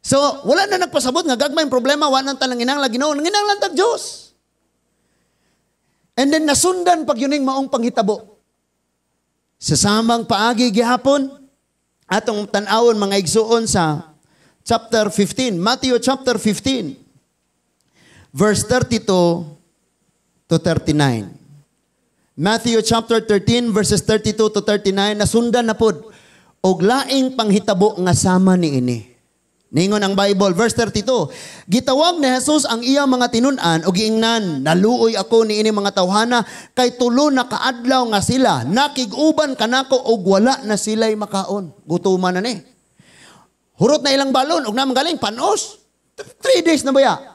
So wala na nagpasabot nga gagmay problema, wa nang tanang inanglan Ginoo, nanginahanglan tag Dios. And then nasundan pag yuning maong panghitabo. Sa samang paagi gihapon, Atong tan-awon, mga igsuon, sa chapter 15, Matthew chapter 15, verse 32 to 39. Matthew chapter 13 verses 32 to 39, nasundan na pod og laing panghitabo nga sama niini. Ningon ang Bible, verse 32, "Gitawag ni Jesus ang iya mga tinun-an ug giingnan, 'Naluoy ako niini mga tawhana kay 3 na kaadlaw nga sila nakig-uban kanako ug wala na sila'y makaon.'" Gutuman na ni. Hurot na ilang balon ug naman galing panos. 3 days na baya.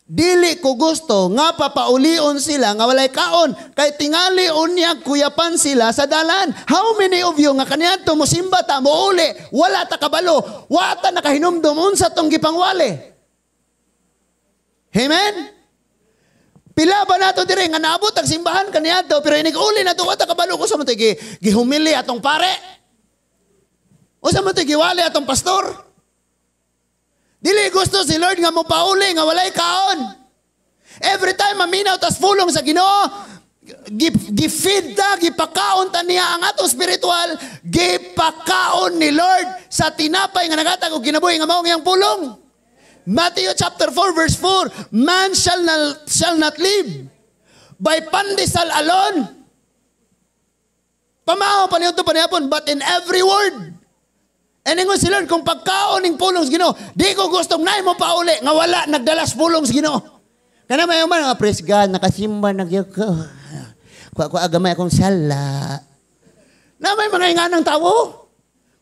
"Dili ko gusto nga papaulion sila nga walay kaon kay tingali unya kuyapan sila sa dalan." How many of you nga kaniadto mosimba ta, mouli, wala ta kabalo, wa ta nakahinumdum unsa tong gipangwali? Amen? Pila ba nato dire nga naabot ang simbahan kaniadto pero inig uli nato wa ta kabalo kung sa man gihumili atong pare? Unsa man giwali atong pastor? Dili gusto si Lord nga mopauli nga walay kaon. Every time maminaw tas pulong sa Ginoo, gi-feed ta, gipakaon ta niya ang atong spiritual, gipakaon ni Lord sa tinapay nga nagatag og kinabuhi nga mao ang iyang pulong. Matthew chapter 4 verse 4, "Man shall not live by pandesal alone." Pamao pa niyo panihapon, "but in every word." E ningon si Lord, kung pagkaon ning pulong sa Ginoo, di ko gustong naay mo pauli nga wala nagdalas pulong sa Ginoo. Kana may man nga, "Praise God, nakasimba na gyud ko. Kuha ko agamay akong sala." Na may mga inganang tao.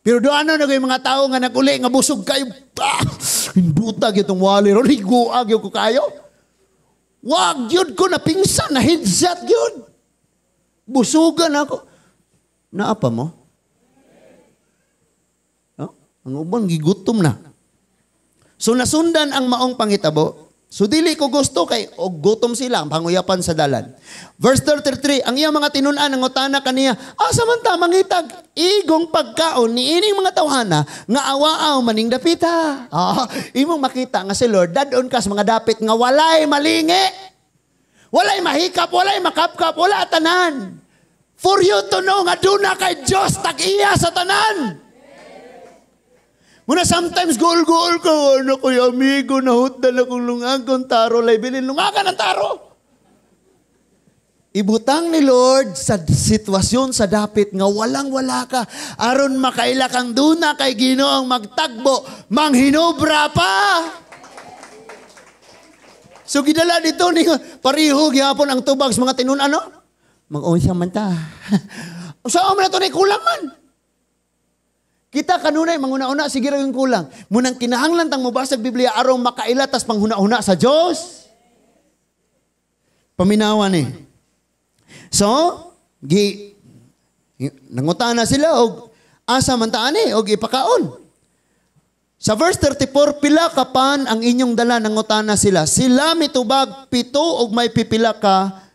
Pero doon ano na mga tao nga naguli nga busog kayo. Ah, hinduta gyud tong wali ron, higuag gyud ko kayo. Wag gyud ko na pingsan, na headshot gyud. Busugan ako. Naa pa mo? Ang uban gigutom na. So nasundan ang maong panghitabo. So dili ko gusto kay og gutom sila ang panguyapan sa dalan. Verse 33, ang iyang mga tinun-an nangutana kaniya, "Asa man ta mangitag igong pagkaon niining mga tawhana nga awaaw maning dapita?" Ah, imong makita nga si Lord dad-on ka sa mga dapit nga walay malingi. Walay mahikap, walay makapkap, wala tanan. For you to know nga duna kay Dios tag-iya sa tanan. Muna sometimes goal-goal ko, ano ko amigo, nahutdan akong lungagon, taro, lay bilin, lungagan ang taro. Ibutang ni Lord sa sitwasyon sa dapit nga walang-wala ka, aron makaila kang duna kay Ginoong magtagbo, manghinubra pa. So gidala dito ni pareho gihapon ang tubag sa mga tinun ano? Mag-unsa man ta? Sa man na to ni kulang man. Kita kanunay manguna-una sige ra yung kulang. Munang kinahanglan tang mobasag Biblia aron makaila tas panghuna-huna sa Dios. Paminawan ni. So, gi nangutana sila og asa man ta ani og ipakaon. Sa verse 34, "Pila ka pan ang inyong dala?" nangutana sila. Sila mitubag, "7 og may pipila ka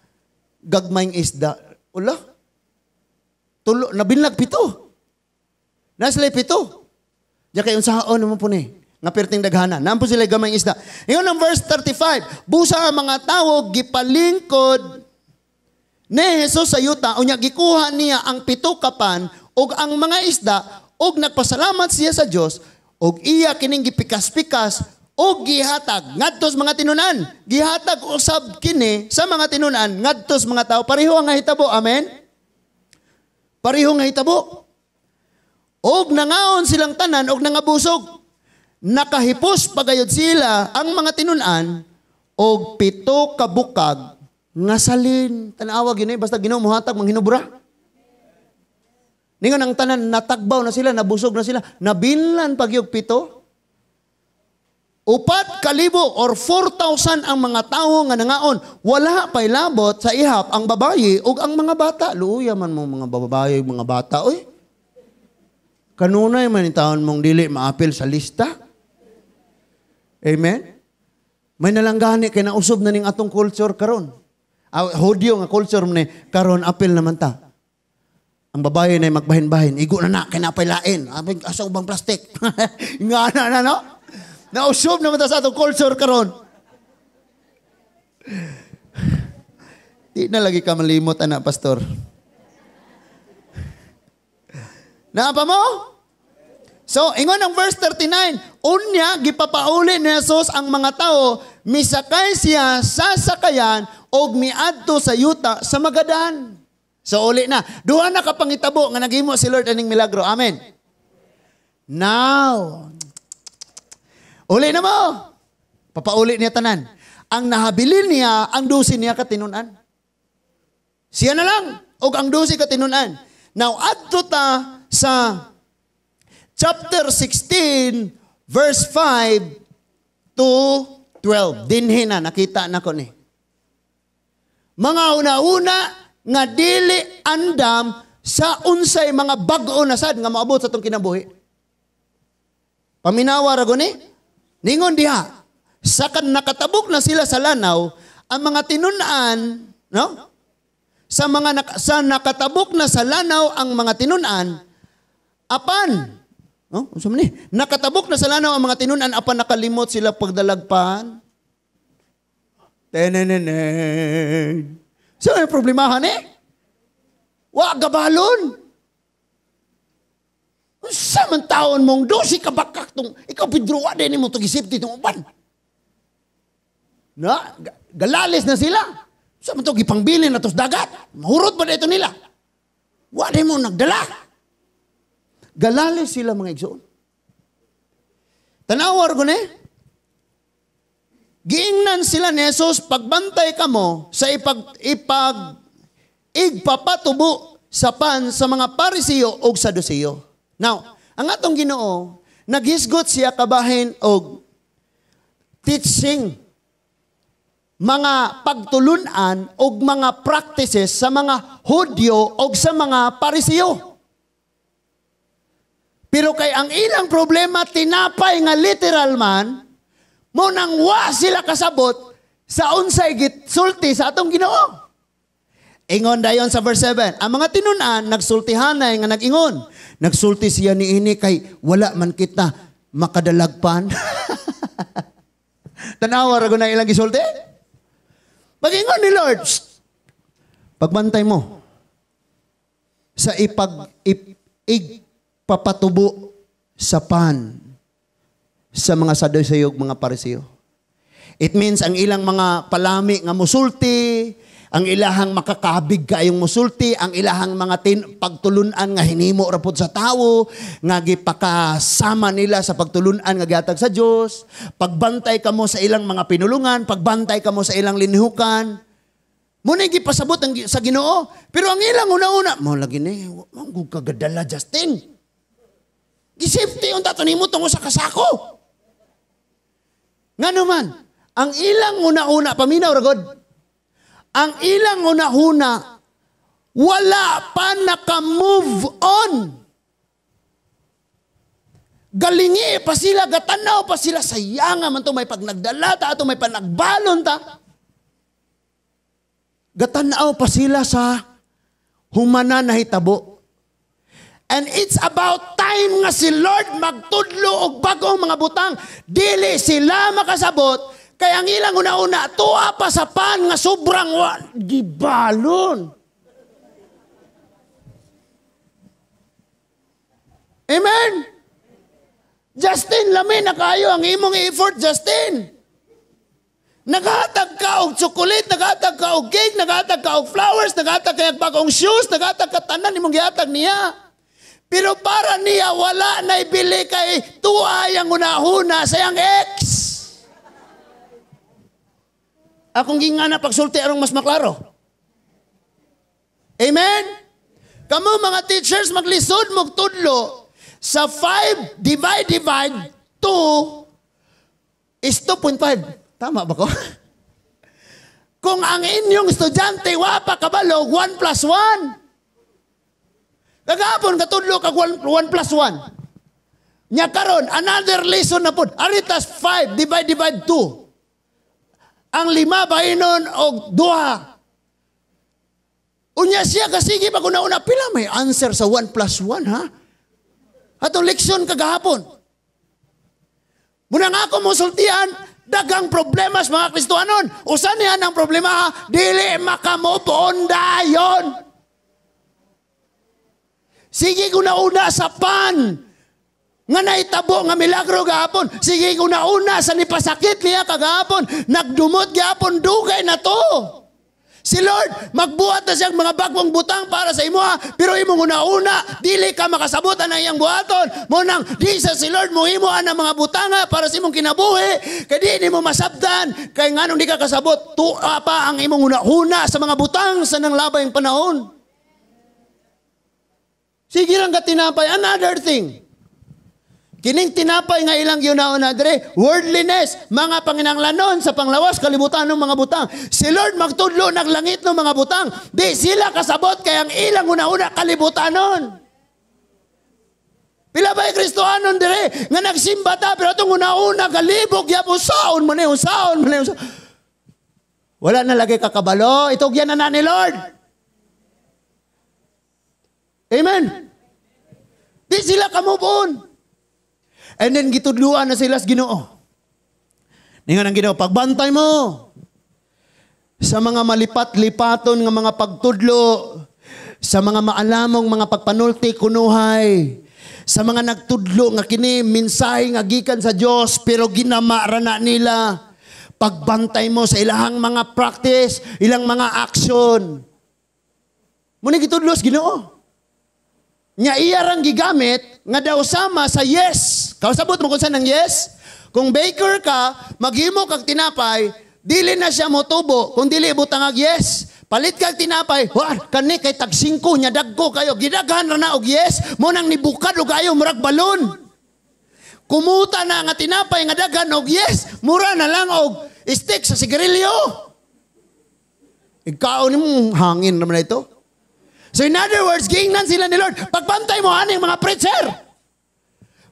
gagmayng isda." Ula. Tulo nabinlag 7. Nasa 7. Diya kay unsaon naman po ni nga perting daghana. Naampo sila gamayng isda. Ingon ang verse 35, busa ang mga tawo gipalingkod ni Jesus sa yuta, unya gikuha niya ang 7 ka pan ug ang mga isda ug nagpasalamat siya sa Dios ug iya kining gipikas-pikas ug gihatag ngadto sa mga tinunan. Gihatag usab kini sa mga tinunan ngadto sa mga tao. Pareho ang hitabo, amen? Pareho nga hitabo. Og nangaon silang tanan og nangabusog. Nakahipos pagayod sila ang mga tinunan og 7 ka bukag nga salin. Tanawa gini basta Ginoo mohatag manghinubra. Ningon ang tanan natagbaw na sila, nabusog na sila, nabinlan pagyog 7. 4,000 or 4,000 ang mga tawo nga nangaon. Wala pa'y labot sa ihap ang babayi ug ang mga bata. Luya man mo mga babayi ug mga bata, oy. Kanunay man yung taon mong dili maapil sa lista. Amen? May nalanggani kay nausob na ning atong culture karon. Ah, Hudyo nga culture man ni karon apil naman ta. Ang babae na magbahin-bahin, igo na na, kay napay lain. Asa ubang plastic? Nga na na, no? Nausob naman ta sa atong culture karon. Di na lagi ka malimot, anak, pastor. Naa pa mo? So, ingon ang verse 39, unya, gipapauli ni Jesus ang mga tao, misakay siya sa sakayan og miadto sa yuta sa Magadan. So, uli na. Duha na ka pangitabo nga naghimo si Lord aning milagro. Amen. Now, uli na mo. Papauli niya tanan. Ang nahabilin niya, ang 12 niya katinunan. Siya na lang, og ang 12 katinunan. Now, adto ta sa chapter 16, verse 5 to 12. Dinhi na, nakita na ko ni. Mga una-una nga dili andam sa unsay mga bag-o na sad nga moabot sa atong kinabuhi. Paminawa ra guni. Ningon diha, sa kan nakatabok na sila sa lanaw, ang mga tinun-an, no? Sa nakatabok na sa lanaw ang mga tinun-an, apan, no? Unsa man ni? Nakatabok na sa lanaw ang mga tinun-an apan nakalimot sila pagdalagpan. Tenenenen. So may problemahan eh. Wa gabalon. Unsa man taon mong 12 ka bakak tong ikaw Pedro, wa din nimo tug isip tong uban. Na galalis na sila. Unsa man to gipangbilin na tos dagat? Mahurot ba dito nila? Wa din mo nagdala. Galalis sila, mga igsoon. Tanawar ko ni. Giingnan sila ni Jesus, pagbantay kamo sa igpapatubo sa pan sa mga Parisiyo og Sadusiyo. Now, ang atong Ginoo, naghisgot siya kabahin og teaching, mga pagtulunan og mga practices sa mga Hudyo og sa mga Parisiyo. Pero kay ang ilang problema tinapay nga literal man, mo nang wa sila kasabot sa unsay gitsulti sa atong Ginoo. Ingon dayon sa verse 7, ang mga tinun-an nagsultihanay nga nag-ingon. Nagsulti siya niini kay wala man kita makadalagpan. Tanawa ra na ilang gisulti. Pag-ingon ni Lord, shh, pagbantay mo sa igpapatubo sa pan sa mga Saduceo ug mga Pariseo. It means ang ilang mga palami nga musulti, ang ilahang makakabig kaayong musulti, ang ilahang mga pagtulunan nga hinimo ra pod sa tawo, nga gipakasama nila sa pagtulunan nga gihatag sa Dios. Pagbantay kamo sa ilang mga pinulungan, pagbantay kamo sa ilang linhukan. Muna gipasabot ang sa Ginoo, pero ang ilang una-una, mo lagi ni, wa man gud kagadala Justin. Gisafety unta to nimo tungo sa kasako. Ngano man, ang ilang una-una, paminaw ra god. Ang ilang una-una, wala pa naka-move on. Galingi pa sila, gatanaw pa sila, sayanga man to, may pagnagdala ta, ato may panagbalon ta. Gatanaw pa sila sa humana na hitabo. And it's about time nga si Lord magtudlo og bag-ong mga butang. Dili sila makasabot, kaya ang ilang una-una, tuwa pa sa pan nga sobrang gibalon. Amen? Justin, lami na kayo ang imong effort, Justin. Naghatag ka og chocolate, naghatag ka og cake, naghatag ka og flowers, naghatag ka og bagong shoes, naghatag ka tanan imong gihatag niya. Pero para niya wala na ibili kay tuwa yang una-una sa iyang ex. Akong gingana pagsulti arong mas maklaro. Amen? Kamo mga teachers maglisod mogtudlo sa 5 divide divide 2 is 2.5. Tama ba ko? Kung ang inyong estudyante wa pa kabalo 1 plus 1. Kagapon katudlo kag 1 plus 1. Nya karon another lesson na pud. Aritas 5 divide divide 2. Ang 5 bahinon og 2. Unya siya kasige pag una-una pila may answer sa 1 plus 1 ha? Atong leksyon kagahapon. Muna nga ako mosultian, daghang problema sa mga Kristohanon. Usa niya ang problema ha? Dili makamove on dayon. Sige una-una sa pan nga naitabo nga milagro gahapon. Sige una-una sa nipasakit niya kagahapon. Nagdumot gahapon, dugay na to. Si Lord, magbuhat na siyang mga bagong butang para sa imoha, pero imong una-una, dili ka makasabot ang iyang buhaton. Mo nang di sa si Lord mohimo ang mga butanga para sa imong kinabuhi, kay di nimo masabtan, kay nganong di ka kasabot, tuwa pa ang imong una-una sa mga butang sa nang labayng panahon. Sige lang ka tinapay. Another thing, kining tinapay nga ilang giuna-una dire, worldliness, mga panginanglanon sa panglawas, kalibutan ng mga butang. Si Lord magtudlo ng langit ng mga butang. Di sila kasabot kay ang ilang una-una kalibutanon. Pila ba Kristohanon dire nga nagsimba ta pero atong una-una galibog gyapon saon man ni saon man ni. Wala na lagi kakabalo, itugyan na na ni Lord. Amen. Di sila ka-move on. And then gitudluan na sila sa Ginoo. Ningon ang Ginoo, pagbantay mo sa mga malipat-lipaton nga mga pagtudlo, sa mga maalamong mga pagpanulti kunuhay, sa mga nagtudlo nga kini mensahe nga gikan sa Dios pero ginama ra na nila. Pagbantay mo sa ilahang mga practice, ilang mga action. Muna gitudlo sa Ginoo. Nya iya rang gigamit nga daw sama sa yes. Kasabot mo kung saan ang yes? Kung baker ka, maghimo kag tinapay, dili na siya motubo kung dili butang ag yes. Palit kag tinapay, wa kani kay tag 5 nya dagko kayo, gidaghan ra na og yes, mo nang nibukad og ayo murag balon. Kumuta na nga tinapay nga daghan og yes, mura na lang og stick sa sigarilyo. Ikaw nimo hangin naman na ito. So in other words, giingnan sila ni Lord, pagbantay mo aning mga preacher.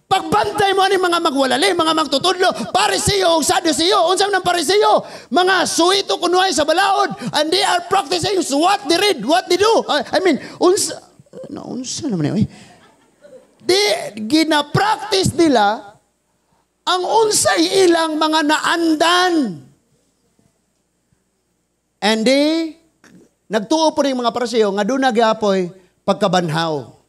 Pagbantay mo aning mga magwalali, mga magtutudlo, Pariseo ug Saduceo. Unsa man ang Pariseo? Mga suwito kunuhay sa balaod, and they are practicing what they read, what they do. I mean, unsa no, unsa naman eh. Di gina-practice nila ang unsay ilang mga naandan. And they nagtuo po rin mga Pariseo nga doon nagyapoy pagkabanhaw.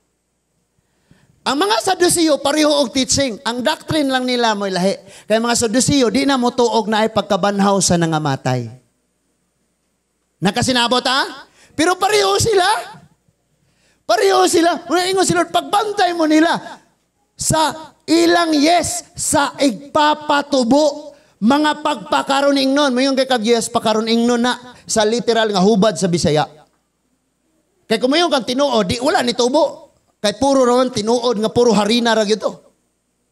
Ang mga Saduceo pareho og teaching. Ang doctrine lang nila mo'y lahi. Kaya mga Saduceo di na mo tuog na ay pagkabanhaw sa nangamatay. Nakasinabot ha? Pero pareho sila. Pareho sila. Muna ingon si Lord, pagbantay mo nila sa ilang yes sa igpapatubo. Mga pagpakaron ingnon. Mayon kay kag yes pakaron ingnon na sa literal nga hubad sa Bisaya. Kay kung mayon kang tinuod, di wala ni tubo. Kay puro raman tinuod nga puro harina ra gyud to.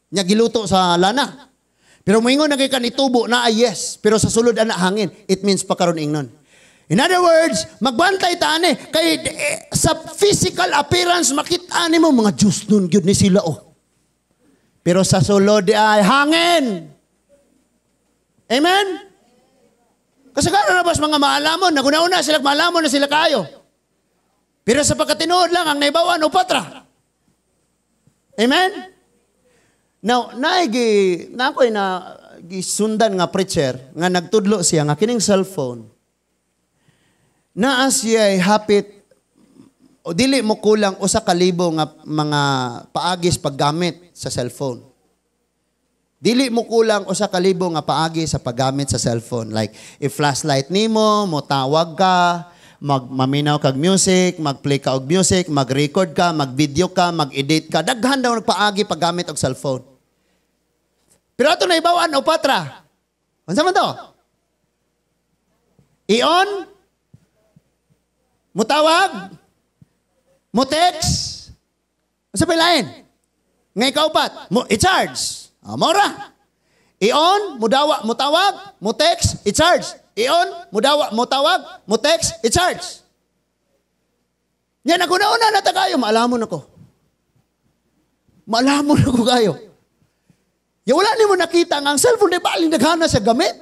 Nya giluto sa lana. Pero moingon na kay kanitubo na ay yes, pero sa sulod ana hangin, it means pakaron ingnon. In other words, magbantay ta ani kay sa physical appearance makita nimo mga Diyos nun gyud ni sila oh. Pero sa sulod di ay hangin. Amen? Kasagaran na bas mga maalamon, naguna-una sila maalamon na sila kayo. Pero sa pagkatinuod lang, ang naibawan, upatra. Amen? Now, naigi, na ako'y na gisundan nga preacher, nga nagtudlo siya, nga kining cellphone, naa siya hapit, o dili mo kulang 1,000 nga mga paagis paggamit sa cellphone. Dili mo kulang 1,000 nga paagi sa paggamit sa cellphone. Like, if flashlight nimo, mo tawag ka, magmaminaw kag music, mag-play ka og music, mag-record ka, mag-video ka, mag-edit ka. Daghan daw nagpaagi paggamit og cellphone. Pero ato na ibawan o patra. Unsa man to? I-on? Mutawag? Mo-text? Unsa pa lain? Nga ikaupat, mo i-charge. Ah, mora. I-on, mudawa, mutawag, mo-text, i-charge. I-on, mudawa, mutawag, mo-text, i-charge. Yan, naguna-una na ta kayo, maalamon ako. Maalamon ako kayo. Ya, wala nimo nakita nga ang cellphone, di ba, aling naghana sa gamit?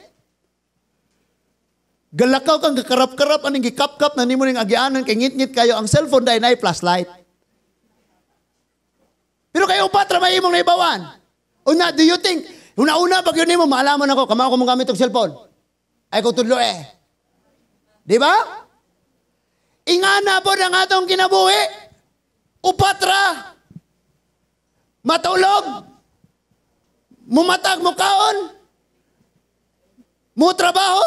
Galakaw kang kakarap-karap, aning gikap-kap na nimo ning agianan, kay ngit-ngit kayo, ang cellphone dahil na flashlight. Pero kayo patra may imong naibawan. Una, do you think, una-una pag yun nimo, maalaman ako, kamao ko mong gamit og cellphone. Ay ko tudlo eh. Di ba? Ingana po ang atong kinabuhi. Upatra. Matulog. Mumatag mo kaon. Mo trabaho.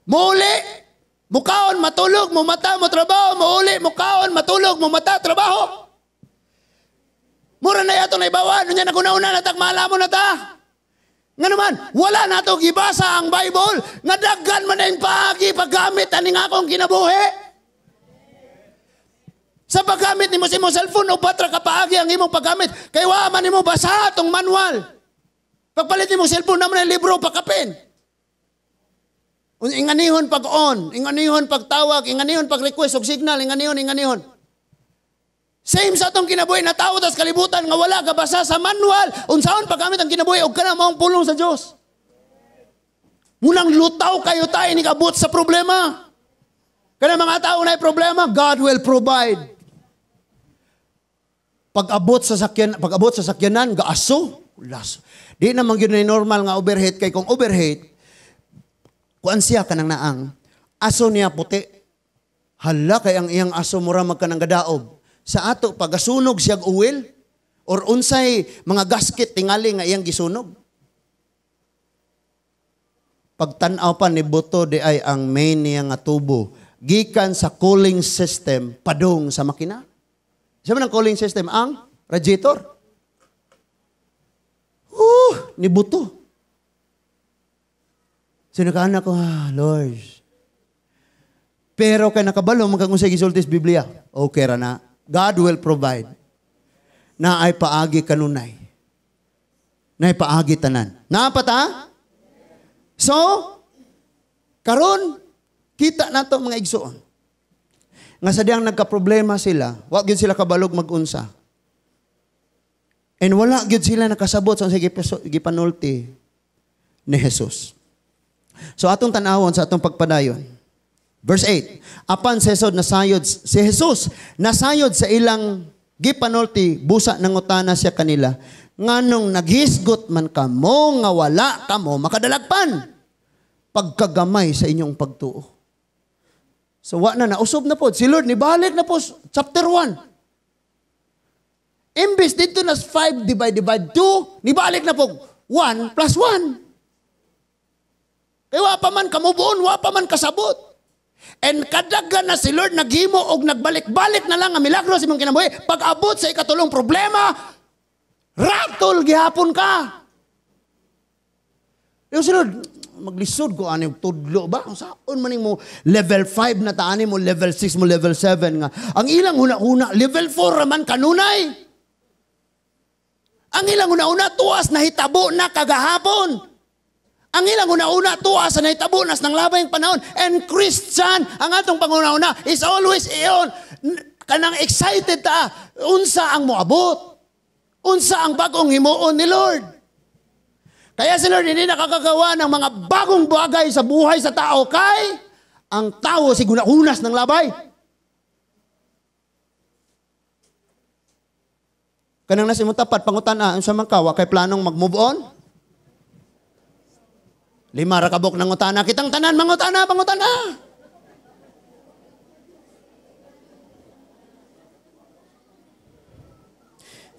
Muuli. Mukaon, matulog, mumata, mo trabaho, muuli, mukaon, matulog, mumata, trabaho. Mura na yato na ibawan, unya naguna-una na tagmala mo na ta. Nga naman, wala na to gibasa ang Bible, nga daghan man ang paagi paggamit aning akong kinabuhi. Sa paggamit nimo sa imong cellphone, upat ra ka paagi ang imong paggamit, kay wa man nimo basa atong manual. Pagpalit nimo cellphone, naman ang libro pakapin. Inganihon pag on, inganihon pag tawag, inganihon pag request og signal, inganihon, inganihon. Same sa atong kinabuhi na tao tas kalibutan nga wala gabasa sa manual unsaon paggamit ang kinabuhi og kana maong pulong sa Dios. Munang lutaw kayo tayo ni kabot sa problema. Kana mga tao na problema, God will provide. Pag-abot sa sakyan, pag-abot sa sakyanan, gaaso. Las. Di naman gyud na normal nga overheat kay kung overheat kuan siya kanang naang aso niya puti. Hala kay ang iyang aso mura magkanang gadaob. Sa ato pagasunog siyag oil or unsay mga gasket tingali nga iyang gisunog. Pagtan-aw pa ni buto di ay ang main niya nga tubo gikan sa cooling system padung sa makina. Sa man ang cooling system ang radiator. Ni buto. So nakaana ko, Lord. Pero kay nakabalo man kang unsay gisulti sa Biblia. Okay ra na. God will provide. Na ay paagi kanunay. Na ay paagi tanan. Naa pa ta? So, karon kita nato mga igsoon. Nga sa diyang nagka-problema sila, wa gyud sila kabalog mag-unsa. And wala gyud sila nakasabot sa unsay gipanulti ni Jesus. So atong tan-awon sa atong pagpadayon. Verse 8, apan si Jesus nasayod sa ilang gipanulti, busa nangutana siya kanila, nganong naghisgot man kamo nga wala kamo makadalagpan, pagkagamay sa inyong pagtuo. So wa na, nausob na po. Si Lord, nibalik na po, chapter 1. Imbes dito na 5 divide divide 2, nibalik na po, 1 plus 1. Kaya wa pa man kamubuon, wa pa man kasabot. And kadagan na si Lord naghimo og nagbalik-balik na lang ang milagro sa imong kinabuhi. Pag-abot sa ikatulong problema, ratol gihapon ka. Yung si Lord, maglisod ko ani og tudlo ba? Saon man mo level 5 na taani mo, level 6 mo, level 7 nga. Ang ilang huna-huna, level 4 raman kanunay. Ang ilang huna-huna, tuas na hitabo na kagahapon. Ang ilang una-una, tuwa sa nahitabo nas ng labay panahon. And Christian, ang atong panguna-una, is always iyon. Kanang excited ta, unsa ang moabot. Unsa ang bagong himuon ni Lord. Kaya si Lord hindi nakakagawa ng mga bagong bagay sa buhay sa tao kay ang tao si gunahunas ng labay. Kanang nasa imong tapat, pangutan-a, unsa man ka, wa kay planong mag-move on? 5 ra kabok nangutana, kitang tanan mangutana, pangutana.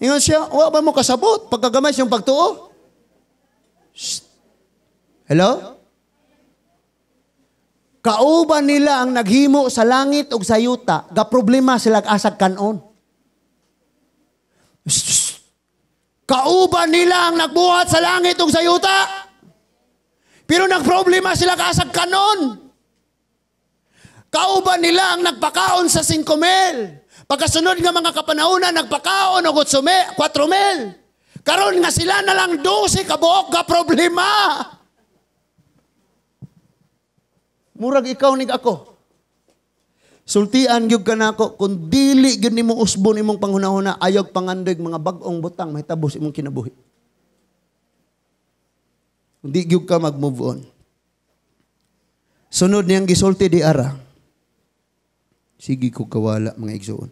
Ingon siya, wa ba mo kasabot pagkagamay siyang pagtuo? Shh. Hello? Kauban nila ang naghimo sa langit ug sa yuta, ga problema sila asag kanon. Shh. Kauban nila ang nagbuhat sa langit ug sa yuta. Pero nagproblema sila kasag kanon. Kauban nila ang nagpakaon sa 5,000. Pagkasunod nga mga kapanahonan, nagpakaon og 4,000. Karon nga sila na lang 12 kabuok ga problema. Murag ikaw nig ako. Sultian gyud ka nako kung dili gyud nimo usbon imong panghunahuna, ayog pangandoy mga bag-ong butang mahitabo sa imong kinabuhi. Hindi gyud ka mag-move on. Sunod niyang gisulti di ara. Sige ko kawala mga igsoon.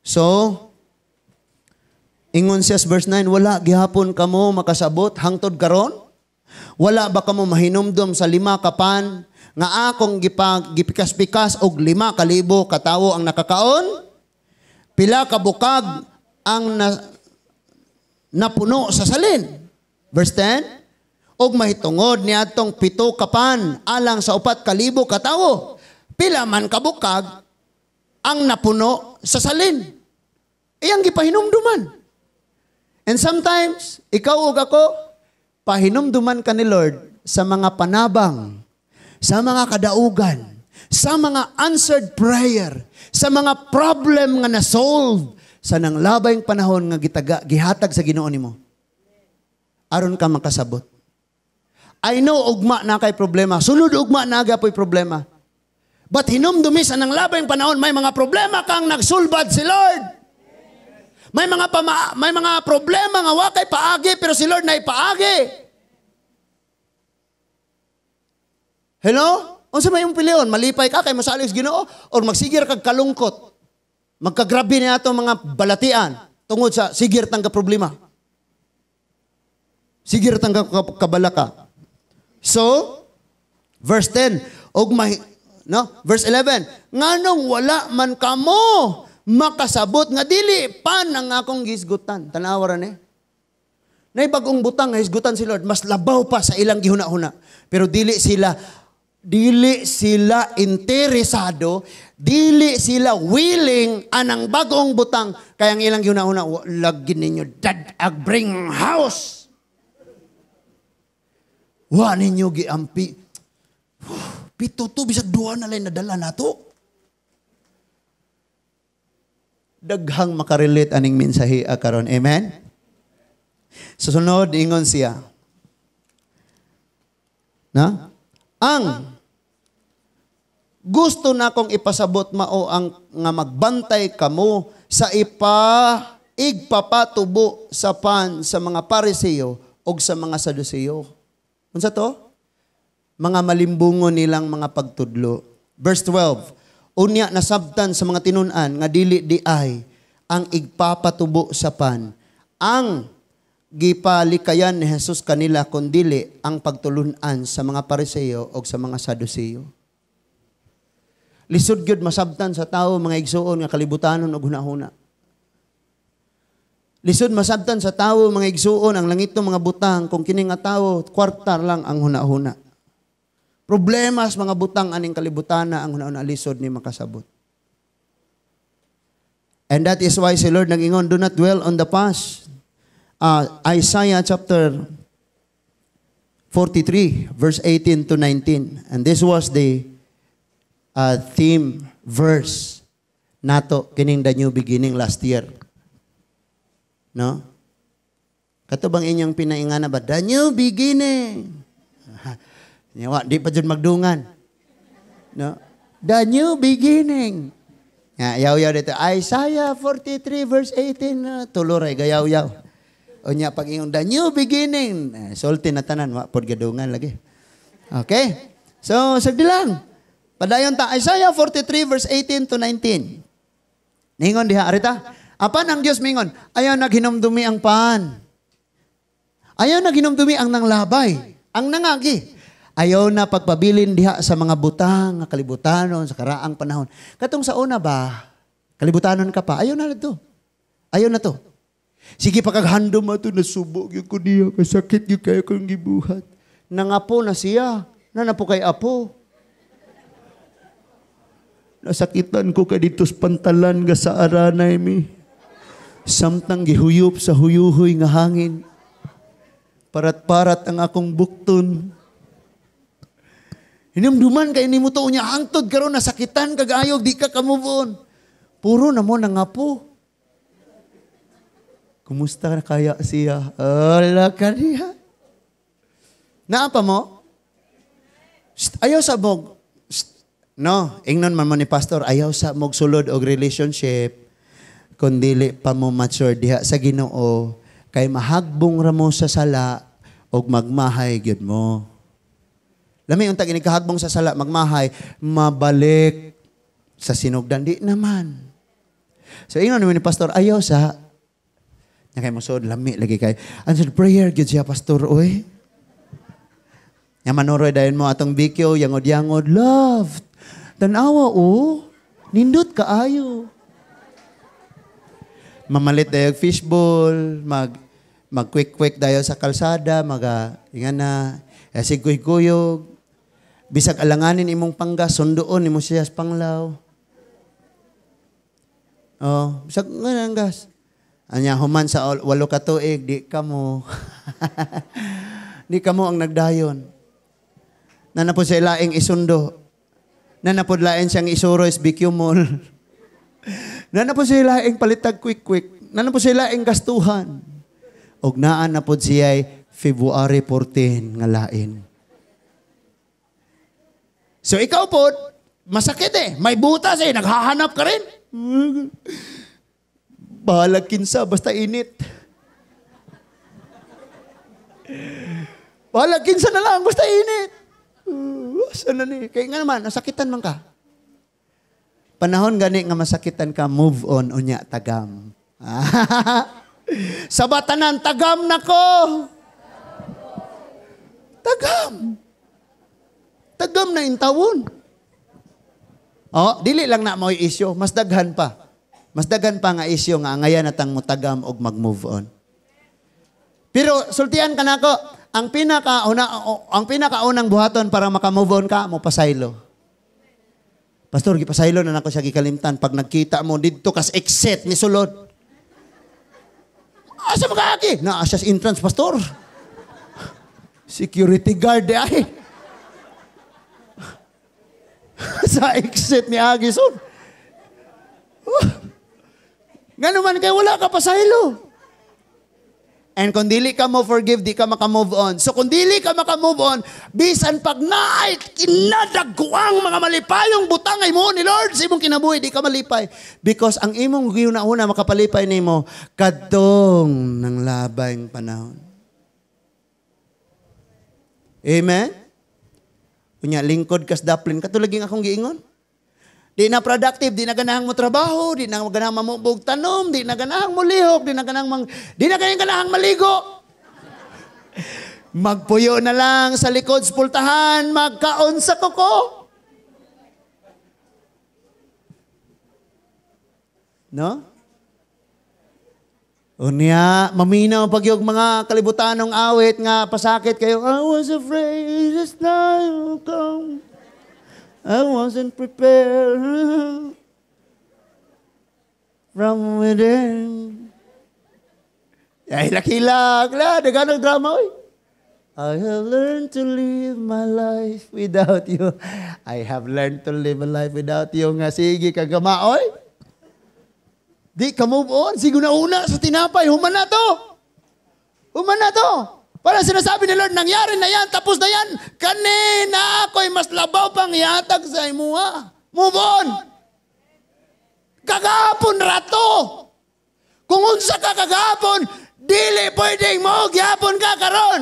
So, ingon siya sa verse 9, wala gihapon kamo makasabot hangtod karon? Wala ba kamo mahinumdom sa 5 ka pan nga akong gipikas-pikas og 5,000 katawo ang nakakaon? Pila ka bukag ang napuno sa salin? Verse 10, ug mahitungod niadtong 7 ka pan alang sa 4,000 ka tawo, pila man ka bukag ang napuno sa salin? Iyang gipahinumduman. And sometimes, ikaw ug ako, pahinumduman ka ni Lord sa mga panabang, sa mga kadaugan, sa mga answered prayer, sa mga problem nga na-solve sa nang labayng panahon nga gihatag sa Ginoo nimo. Aron ka makasabot. I know ugma na kay problema. Sulod ugma na gapoy problema. But hinumdumi sa nang labayng panahon, may mga problema kang nagsulbad si Lord. May mga problema nga wa kay paagi, pero si Lord na ipaagi. Hello? Unsa may imong pilion? Malipay ka kay mosalig sa Ginoo or magsigir kag kalungkot? Magkagrabe ni ato mga balatian tungod sa sigir tang ka problema. Sigir tang ka kabalaka. So, verse 10, og no? Verse 11, nganong wala man kamo makasabot nga dili pan ang akong gisgutan. Tanawa ra ni. Nay bag-ong butang nga hisgutan si Lord, mas labaw pa sa ilang gihuna-huna. Pero dili sila interesado, dili sila willing anang bag-ong butang, kaya ang ilang gihuna-huna, lagi ninyo dad-ag bring house. Wa ninyo giampi. 7 to bisag 2 na lang nadala nato. Daghang makarelate aning mensahe karon. Amen? Susunod, ingon siya. Na? Ang gusto na kong ipasabot mao ang nga magbantay kamo sa igpapatubo sa pan sa mga Pariseo og sa mga Saduseo. Unsa to? Mga malimbungo nilang mga pagtudlo. Verse 12, unya nasabtan sa mga tinun-an nga dili di ay ang igpapatubo sa pan ang gipalikayan ni Jesus kanila kundili ang pagtulun-an sa mga Pariseo o sa mga Saduseo. Lisod gyud masabtan sa tao mga igsuon nga kalibutanon og hunahuna. Lisod masabtan sa tao mga igsuon ang langit ng mga butang kung kini nga tawo kwarta lang ang hunahuna. Problema sa mga butang aning kalibutana ang hunahuna, lisod ni makasabot. And that is why si Lord nag-ingon, do not dwell on the past. Isaiah chapter 43, verse 18 to 19. And this was the theme verse nato kining the new beginning last year. No? Kato bang inyong pinaingana ba? The new beginning. Yawa, di pa dyan magdungan. No? The new beginning. Nga, yaw-yaw dito. Isaiah 43 verse 18. Tuloy, gayaw-yaw. Unya pag iyong the new beginning, sulti na tanan, wa pod gadungan lagi. Okay? So, sagdi lang. Padayon ta, Isaiah 43 verse 18 to 19. Ningon diha, arita. Apan ang Dios mingon, ayaw naghinumdumi ang pan. Ayaw naghinumdumi ang nanglabay, ang nangagi. Ayaw na pagpabilin diha sa mga butang, nga kalibutanon, sa karaang panahon. Katong sa una ba, kalibutanon ka pa, ayaw na to. Ayaw na to. Sige, pagkaghandom ato, nasubo gyud ko niya, kasakit gyud kayo kong gibuhat. Nangapo na siya, nanapo kay apo. Nasakitan ko ka dito sa pantalan nga sa aranay mi. Samtang gihuyop sa huyuhoy nga hangin. Parat-parat ang akong bukton. Hinumduman kay nimo to unya hangtod karon nasakitan kag ayog di ka ka-move on. Puro na mo nangapo. Kumusta na kaya siya? Ala ka niya. Naa pa mo? Shh, ayaw sa mog. Shh, no, ingnon man mo ni pastor, ayaw sa mog sulod og relationship kun dili pa mo mature diha sa Ginoo kay mahagbong ra mo sa sala og magmahay gyud mo. Lami untag ini kahagbong sa sala magmahay, mabalik sa sinugdan di naman. So ingnon ni pastor, ayaw sa nya kay mosod lami lagi kay answered prayer gyud siya pastor oy. Nya manuroy dayon mo atong BQ yangod-yangod love. Tan-awa oh, nindot kaayo. Mamalit dayo fishbowl, mag quick quick dayo sa kalsada, maga ingan na eh, sig-kuyog. Bisag alanganin imong panggas, sunduon nimo siya sa panglaw. Oh, bisag nga ang gas. Anya human sa 8 ka tuig, di kamo. Di kamo ang nagdayon. Naa na pod siya'y laing isundo. Naa na pod lain siyang isuroy sa BQ Mall. Naa na pod siya'y laing palitag quick quick. Naa na pod siya'y laing gastuhan. Og naa na pod siya'y February 14 nga lain. So ikaw po, masakit eh. May butas eh. Naghahanap ka rin. Bahalag kinsa, basta init. Bahalag kinsa na lang, basta init. Saan na ni? Kaya nga naman, nasakitan man ka. Panahon gani nga masakitan ka, move on, unya, tagam. Sa batanan, tagam na ko. Tagam. Tagam na intawon. Oh, dili lang na mo'y isyo, mas daghan pa. Mas daghan pa nga isyo nga angayan natang motagam og mag-move on. Pero sultian ka nako, ang pinakaunang buhaton para maka-move on ka, mo pasaylo. Pastor, gipasaylo na nako siya gikalimtan pag nagkita mo didto kas exit ni sulod. Asa makaagi? Naa siya sa entrance, pastor. Security guard ay. Sa exit ni Agison. Ngano man kay wala ka pasaylo. And kung dili ka mo forgive, di ka maka-move on. So kung dili ka maka-move on, bisan pag naay kinadagkuang mga malipayong butang ay mo ni Lord sa imong kinabuhi, di ka malipay. Because ang imong giuna-una makapalipay nimo kadtong nang labayng panahon. Amen? Unya, lingkod kas daplin. Katulaging akong giingon. Di na productive, di na ganahang mo trabaho, di na ganahang mamubog tanom, di na ganahang mo lihok, di na ganahang maligo. Magpuyo na lang sa likod sa pultahan, magkaon sa kuko. No? Unya, maminaw pag yung mga kalibutanong awit nga pasakit kayo, I was afraid this night will come. I wasn't prepared from within. Ay, hilak-hilak. La, daganang drama, oy. I have learned to live my life without you. I have learned to live a life without you. Nga, sige, kagama, oy. Di ka move on. Sige na una sa tinapay. Human na to. Human na to. Parang sinasabi ni Lord, nangyari na yan, tapos na yan. Kanina ako'y mas labaw pang ihatag sa imuha. Move on. Kagahapon rato. Kung unsa ka kagahapon, dili pwedeng maugyapon ka karon.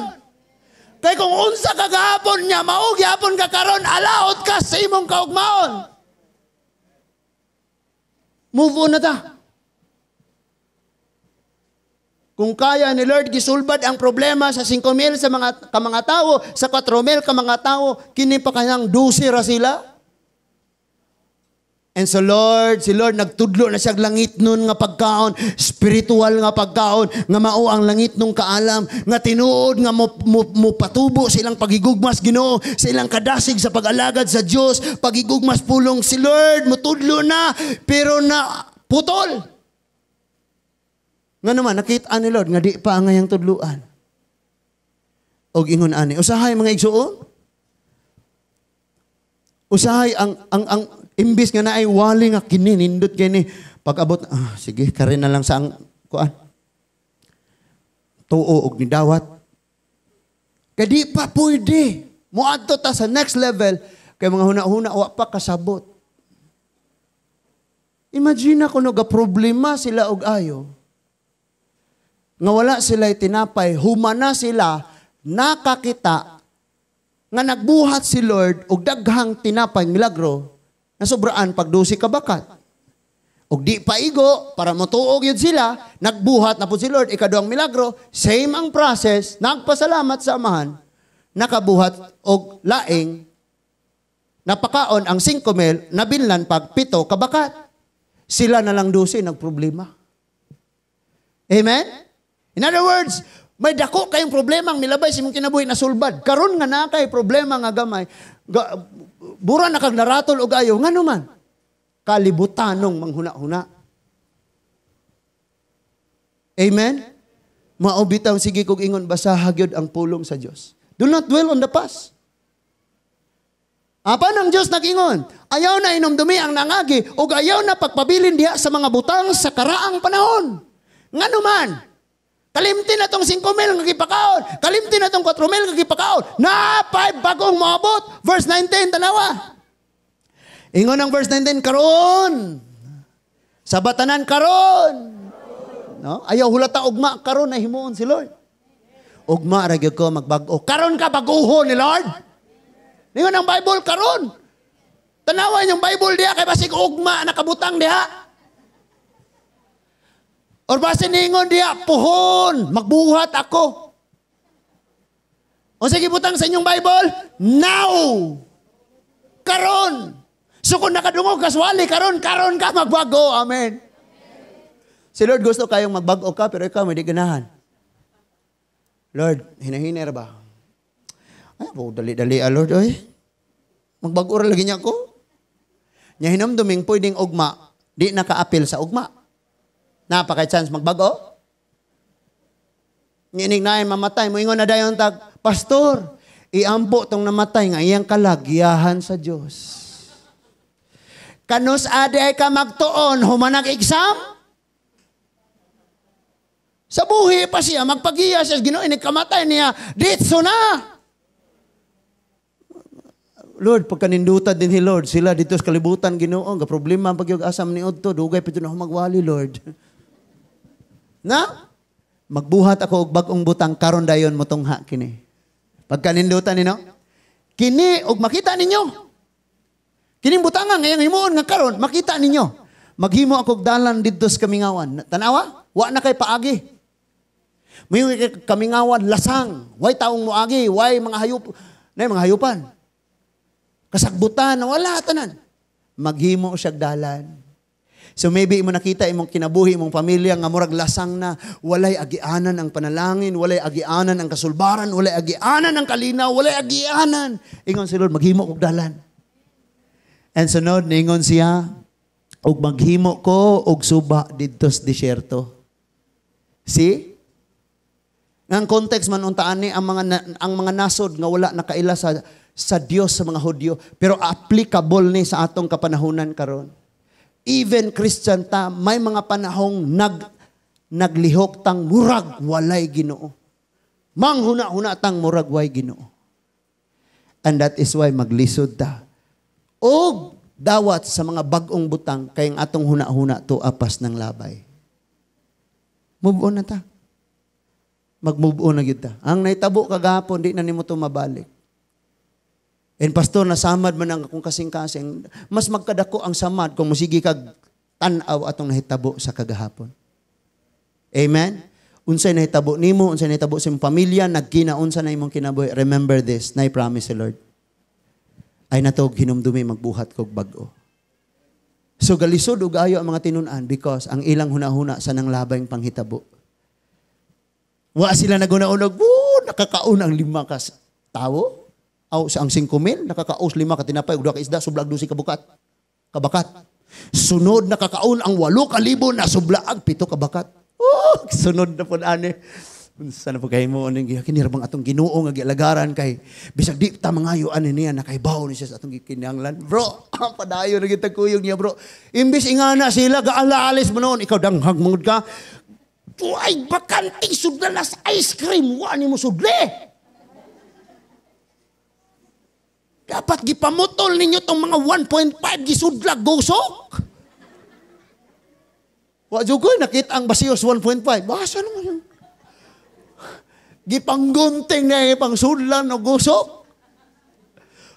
Kay kung unsa ka kagahapon niya, maugyapon ka karon, alaot ka sa imong kaugmaon. Move on na ta. Kung kaya ni Lord gisulbad ang problema sa 5,000 sa mga kamanga tawo, sa 4,000 ka mga tawo, kini pa kayang 12 ra sila. And so Lord, si Lord nagtudlo na siya langit nun nga pagkaon, spiritual nga pagkaon, nga mao ang langit nung kaalam, nga tinuod nga mo patubo sa ilang pagigugmas Ginoo, sa ilang kadasig sa pag-alagad sa Dios, pagigugmas pulong si Lord motudlo na, pero na putol. Nga naman, nakita ni Lord nga di pa ang ngayang tudluan. Og ingon ani, usahay mga igsuon. Usahay ang imbis nga naay wali nga kini nindot kini pag-abot, sige kari na lang sa ang kuan. Tuo og nidawat. Kay di pa pwede. Moadto ta sa next level kay mga huna-huna wa pa kasabot. Imagine kuno ga problema sila og ayo. Nga wala sila tinapay, humana sila, nakakita, nga nagbuhat si Lord og daghang tinapay, milagro, nasobraan pag 12 ka bakat. Og di paigo, para motuog yun sila, nagbuhat na po si Lord, ikaduhang milagro, same ang process, nagpasalamat sa amahan, nakabuhat og laing, napakaon ang 5,000, nabilnan pag 7 ka bakat. Sila na lang 12, nagproblema. Amen? In other words, may dako kayong problema ang milabay sa imong kinabuhi na sulbad. Karon nga naa kay problema nga gamay, bura na kag naratol og ayo, ngano man? Kalibutanong manghuna-huna. Amen? Mao bitaw sige kog ingon, basaha gyud ang pulong sa Dios. Do not dwell on the past. Apan ang Dios nag-ingon, ayaw na inumdumi ang nangagi ug ayaw na pagpabilin diha sa mga butang sa karaang panahon. Ngano man? Kalimti na tong 5 mil nga gipakaon. Kalimti na tong 4 mil nga gipakaon. Napay bagong moabot. Verse 19, tanawa. Ingon ang verse 19, karon. Sa batanan, karon. No? Ayaw hulata ugma, karon na himuon si Lord. Ugma ra gyud ko magbag-o. Karon ka bag-ohon ni Lord. Ingon ang Bible, karon. Tanawa yung Bible diha kay basig ugma nakabutang diha. Or basin ningon diha, puhon, magbuhat ako. O sige, butang sa inyong Bible, now. Karon. So kung nakadungog kaswali, karon, karon ka magbago. Amen. Si Lord gusto kayong magbago ka, pero ikaw may di ganahan. Lord, hinahinay ra ba? Ay, po, dali-dali, ah, Lord, oy. Magbago ra lagi niya ko. Nya hinumduming pwedeng ugma, di nakaapil sa ugma. Napakay chance magbago. Nginig na ay mamatay, moingon na dayon tag, "Pastor, iampo tong namatay nga iyang kalagyahan sa Dios." Kanus adi ay ka magtuon, humanag exam? Sa buhi pa siya, magpagiya siya, Ginoo, inig kamatay niya, ditso na. Lord, pagkaninduta din ni Lord, sila dito sa kalibutan, Ginoo, nga problema ang pagyog asam ni Odto, dugay pa na magwali, Lord. Na? Magbuhat ako og bag-ong butang karon dayon motungha kini. Pagkanindutan nino? Kini og makita ninyo. Kining butangan ngayong himuon nga karon makita ninyo. Maghimo ako og dalan didto sa kamingawan. Tanawa? Wa na kay paagi. May kamingawan lasang, way taong moagi, way mga hayop, nay mga hayupan. Kasagbutan, wala tanan. Maghimo siyag dalan. So maybe imo nakita imong kinabuhi, imong pamilya nga murag lasang na, walay agianan ang panalangin, walay agianan ang kasulbaran, walay agianan ang kalinaw, walay agianan. Ingon si Lord, maghimo kog dalan. And sunod, ningon siya, og maghimo ko og suba didto sa disyerto. See? Ngang context man untaan ni ang mga nasod nga wala nakaila sa Dios sa mga Hudyo, pero applicable ni sa atong kapanahunan karon. Even Christian ta, may mga panahong naglihok tang murag walay Ginoo. Manghuna-huna tang murag way Ginoo. And that is why maglisod ta. Og dawat sa mga bag-ong butang kay ang atong huna-huna to apas ng labay. Move on na ta. Mag-move on na gyud ta. Ang nahitabo kagahapon di na nimo to mabalik. And pastor, nasamad man ang akong kasing-kasing. Mas magkadako ang samad kung musigi kag tan-aw atong nahitabo sa kagahapon. Amen? Unsay nahitabo nimo, unsay nahitabo sa imong pamilya, nagkinaunsa na imong kinabuhi. Remember this, na promise si Lord. Ay natog hinumdumi magbuhat kog bag-o. So galisod og ayo ang mga tinun-an because ang ilang hunahuna sa nang labayng panghitabo. Wa sila naguna-unog, woo, nakakaon ang 5 ka tawo. Aw, sa ang 5 mil, nakakaos 5 ka tinapay, ug 2 ka isda, sublag 12 kabukat. Kabakat. Sunod nakakaon ang 8,000 na sublaag 7 kabakat. Oh, sunod na pud ani. Unsa na po kay mo aning kini ra bang atong Ginoo nga gialagaran kay bisag di ta mangayo ani niya nakaibaw ni siya sa atong gikinahanglan. Bro, padayon na gyud kuyog niya, bro. Imbis ingana sila gaala-alis mo noon, ikaw danghag mangud ka. Ay, bakante sudla na sa ice cream, wa nimo sudli. Dapat gipamutol ninyo tong mga 1.5 gisudlag gusok. Wa jud ko nakita ang basiyos 1.5. Basa naman yun. Gipanggunting na ipang sudlan og gusok.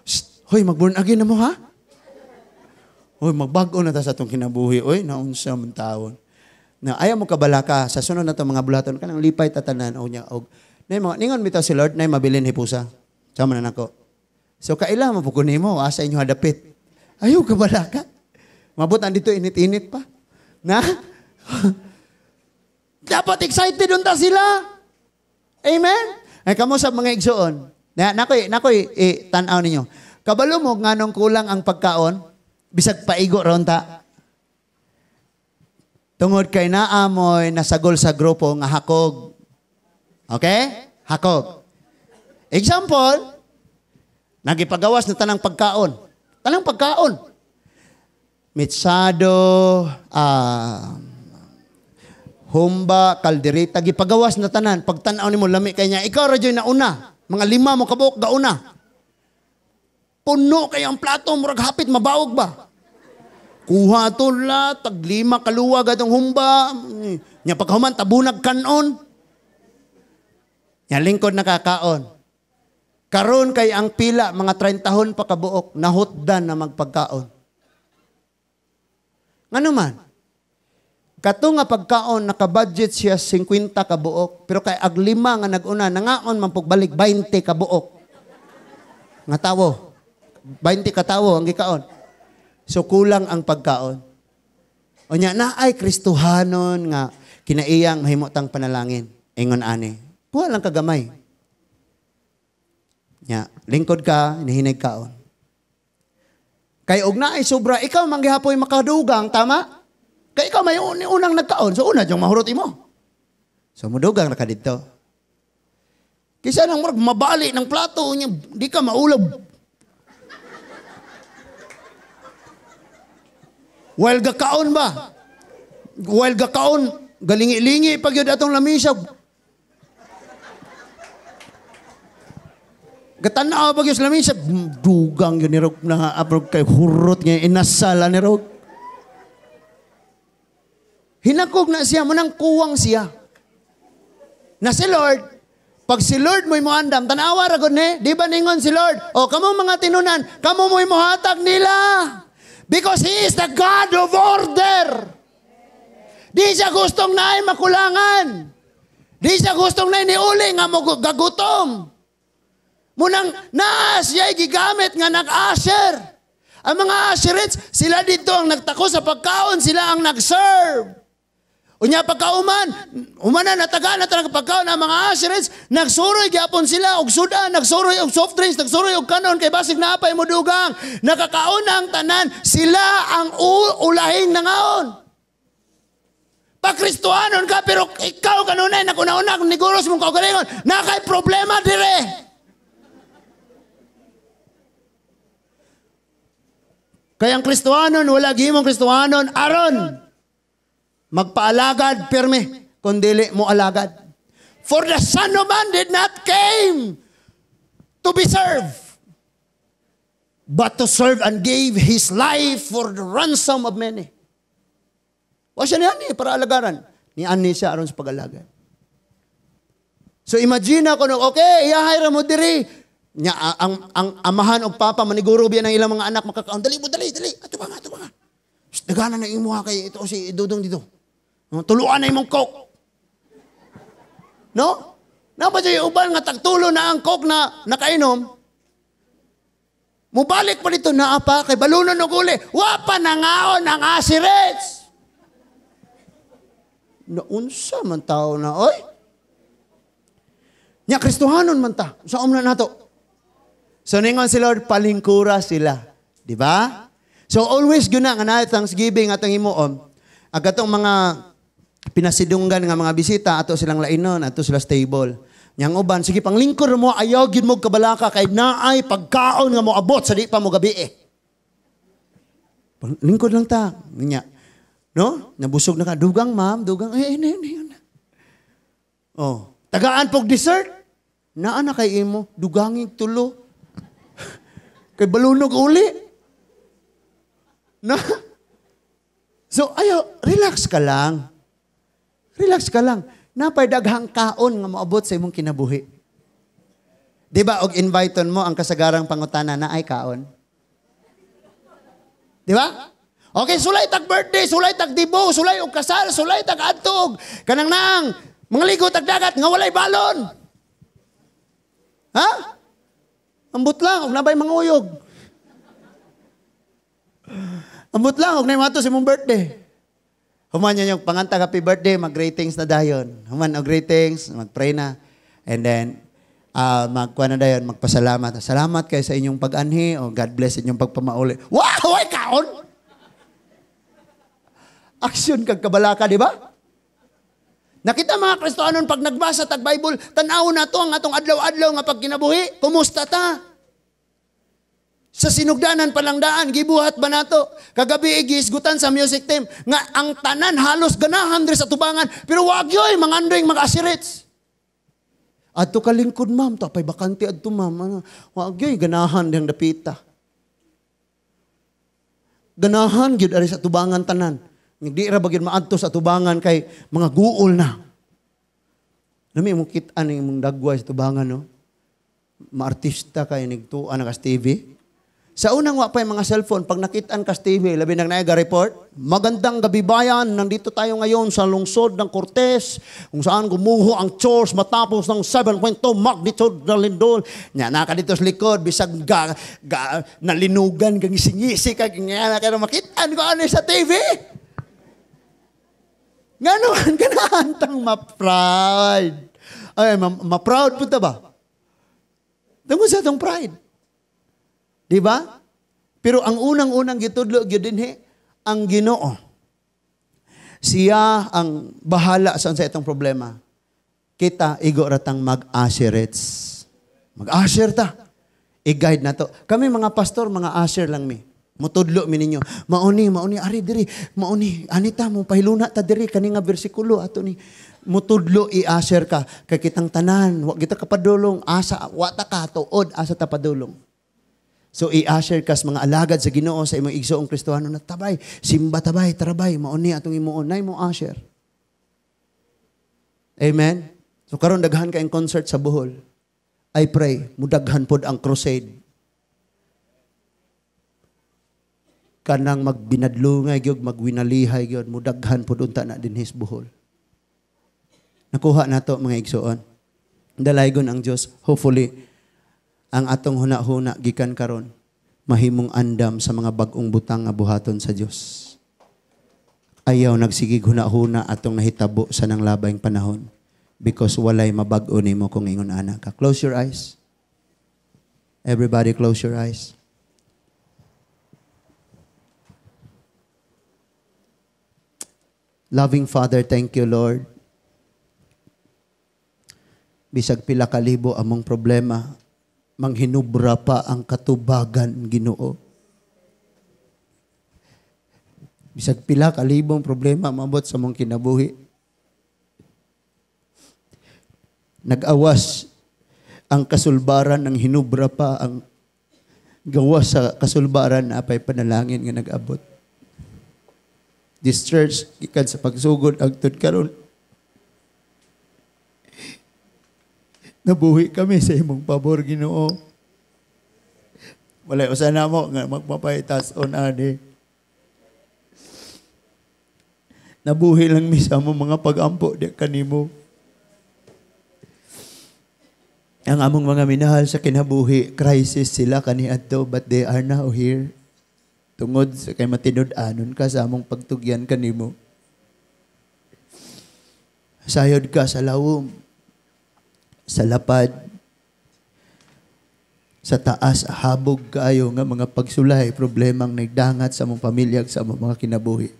Shh, hoy, mag-born again na mo ha? Hoy, magbag-o na ta sa atong kinabuhi. Oy, naunsa man taon. Na ayaw mo kabalaka sa sunod na itong mga bulaton kanang lipay tatanan o niya og nay mga ningon bitaw si Lord nay mabilin hipusa. Sama na nako. So kaila mo pud nimo asa inyo hadapit. Ayaw kabalaka. Mabot andito init-init pa. Na? Dapat excited unta sila. Amen? Ay kamo sa mga igsuon. Na nakoy tan-aw ninyo. Kabalo mo nganong kulang ang pagkaon, bisag paigo ra unta. Tungod kay naamoy nasagol sa grupo nga hakog. Okay? Hakog. Example, nagipagawas na tanang pagkaon. Tanang pagkaon. Mitsado, humba, kaldereta, gipagawas na tanan. Pagtanaw nimo lami kay niya, ikaw ra jud na una. Mga 5 mo kabuok gauna. Puno kay ang plato, murag hapit mabaog ba? Kuha to la, tag 5 kaluwag atong humba. Nya pagkahuman tabunag kanon. Nya lingkod nakakaon. Karon kay ang pila mga 30 pa kabuok nahutdan na magpagkaon. Ngano man? Kato nga pagkaon nakabudget siya 50 kabuok, pero kay ag 5 nga nag-una nangaon man pagbalik 20 kabuok. Nga tawo. 20 katawo ang gikaon. So kulang ang pagkaon. Unya naay Kristohanon nga kinaiyang mahimo tang panalangin. Ingon ani. Kuha lang kagamay. Nya, lingkod ka, hinihinay kaon. Kay og naay sobra, ikaw manggihapoy makadugang, tama? Kay ikaw may unang nagkaon, so una jung mahurot imo. So mudugang ra ka didto. Kaysa nang murag mabali ng plato niya, di ka maulab. While gakaon ba? While gakaon, galingi-lingi pag yun atong lamisa. Gatanaw pag yun sa lamisa, dugang yun ni Rog na aprog kay hurot nga inasala ni Rog. Hinakog na siya, munang kuwang siya. Na si Lord, pag si Lord mo'y moandam, tanawa ra gud ni, di ba ningon si Lord? O kamo mga tinunan, kamo mo'y mohatag nila. Because He is the God of order. Di siya gustong naay makulangan. Di siya gustong naay niuli nga mo gagutom. Munang naa siya gigamit nga nag-usher. Ang mga usherettes, sila dito ang nagtako sa pagkaon, sila ang nag-serve. Unya pagkauman, umana nataga na talaga pagkaon ang mga usherettes, nagsuroy gyapon sila og sudan, nagsuroy og soft drinks, nagsuroy og kanon kay basig naapay mo dugang. Nakakaon ang tanan, sila ang ulahing nangaon. Pakristohanon ka pero ikaw kanunay naguna-una niguros mong kaugalingon, nakay problema dire. Kaya ang Kristohanon, wala gihimong Kristohanon aron magpaalagad pirmi, kundili mo alagad. For the Son of Man did not came to be served, but to serve and gave His life for the ransom of many. Wa siya niani para alagaran. Niani siya aron sa pag-alagad. So imagine ako, okay, iyahay ra mo diri. Nya, ang amahan og papa maniguro biya ng ilang mga anak makakaon. Dali mo, dali, dali. Ato ba nga, ato ba nga. Dagana na imo kay ito si Dudong dito. Tuluan na imong coke. No? Napa siya uban nga tagtulo na ang coke na nakainom. Mubalik pa dito naa pa kay balunon og uli. Wa pa nangaon ang asirets. Naunsa man tao na oy? Nya Kristohanon man ta. Sa umna nato. So ningon si Lord, palingkura sila. Di ba? So always guna nga na Thanksgiving atong himuon. Ang katong mga pinasidunggan nga mga bisita ato silang lainon, ato sila stable. Nyang uban sige panglingkod mo ayaw gyud mo kabalaka kay naay pagkaon nga moabot sa di pa mo gabi eh. Panglingkod lang ta. Nya. No? Nabusog na ka dugang ma'am, dugang eh eh eh. Oh, tagaan pog dessert. Naa na kay imo dugangig tulo. Kay balunog uli. Na? So, ayo, relax ka lang. Relax ka lang. Napay daghang kaon nga moabot sa imong kinabuhi. Di ba, og inviteon mo ang kasagarang pangutana na ay kaon? Di ba? Okay, sulay tag birthday, sulay tag dibo, sulay og kasal, sulay tag adtog. Kanang nang, mga ligo tag dagat nga walay balon. Ha? Ambot lang, og nabay manguyog. Ambot lang, og nay mato sa imong birthday. Human yun yung panganta happy birthday, mag-greetings na dayon. Human og greetings, mag-pray na. And then, magkuha na dayon, magpasalamat. Salamat kay sa inyong pag-anhi, o God bless inyong pagpamauli. Wow! Ay, kaon! Aksyon kag kabalaka, di ba? Nakita mga Kristohanon, pag nagbasa tag Bible, tan-aw na to ang atong adlaw-adlaw nga pagkinabuhi. Kumusta ta? Sa sinugdanan palang daan, gibuhat ba nato? Kagabi gihisgutan sa music team nga ang tanan halos ganahan diri sa tubangan, pero wag yoy mangandoy mga asirits. Adto ka lingkod ma'am, tapay bakante adto ma'am. Ano, wag yoy ganahan dihang dapita. Ganahan gyud ari sa tubangan tanan. Di ra ba gyud maadto sa tubangan kay mga guol na. Nami mo kit-an imong dagway sa tubangan, no? Maartista kay nigtuan na kas TV. Sa unang wa pa yung mga cellphone, pag nakitaan ka sa TV, labi nang naga report, magandang gabi bayan, nandito tayo ngayon sa lungsod ng Cortes, kung saan gumuho ang church matapos ng 7.2 magnitude na lindol. Nya, naka dito sa likod, bisag ga, ga, nalinugan, kang singisi ka, nga na kayo makitaan ko ano sa TV. Nga naman, ganahan tang ma-pride. Ay, ma-proud po ta ba? Tungkol sa itong pride. Di ba? Pero ang unang-unang gitudlo gyud dinhi ang Ginoo. Siya ang bahala sa itong problema. Kita igo ratang mag-usherets. Mag-usher ta. I-guide na to. Kami mga pastor, mga usher lang mi. Mutudlo mi ninyo. Mauni, mauni, ari diri. Mauni, anita mo pahiluna ta diri kani nga bersikulo ato ni. Mutudlo i-usher ka kay kitang tanan, wa kita kapadulong, asa wa ta ka tuod, asa ta padulong. So i-usher kas mga alagad sa Ginoo sa imong igsoong Kristohano na tabay, simba tabay, tarabay, mauni atong imuon, nay mo usher. Amen. So karon daghan kayong concert sa Bohol. I pray mudaghan pod ang crusade. Kanang magbinadlungay gyud, magwinalihay gyud, mudaghan pod unta na dinhi sa Bohol. Nakuha nato mga igsoon. Dalaygon ang Dios. Hopefully ang atong huna-huna gikan karon mahimong andam sa mga bag-ong butang nga buhaton sa Dios. Ayaw nagsigig huna-huna atong nahitabo sa nang labayng panahon because walay mabag-o nimo kung ingon ana ka. Close your eyes. Everybody close your eyes. Loving Father, thank you Lord. Bisag pila ka libo among problema, manghinubra pa ang katubagan, Ginoo. Bisag pila kalibong problema maabot sa mong kinabuhi. Nag-awas ang kasulbaran ng hinubra pa ang gawas sa kasulbaran na apay panalangin nga nag-abot. This church, gikan sa pagsugod agtod karon, nabuhi kami sa imong pabor, Ginoo. Walay usa namo nga magpapaitas-on ani. Nabuhi lang mi sa among mga pag-ampo di kanimo. Ang among mga minahal sa kinabuhi, crisis sila kaniadto, but they are now here. Tungod sa kay matinud-anon ka sa among pagtugyan kanimo. Sayod ka sa lawom, sa lapad, sa taas, habog kaayo nga mga pagsulay, problemang nagdangat sa among pamilya, sa among mga kinabuhi.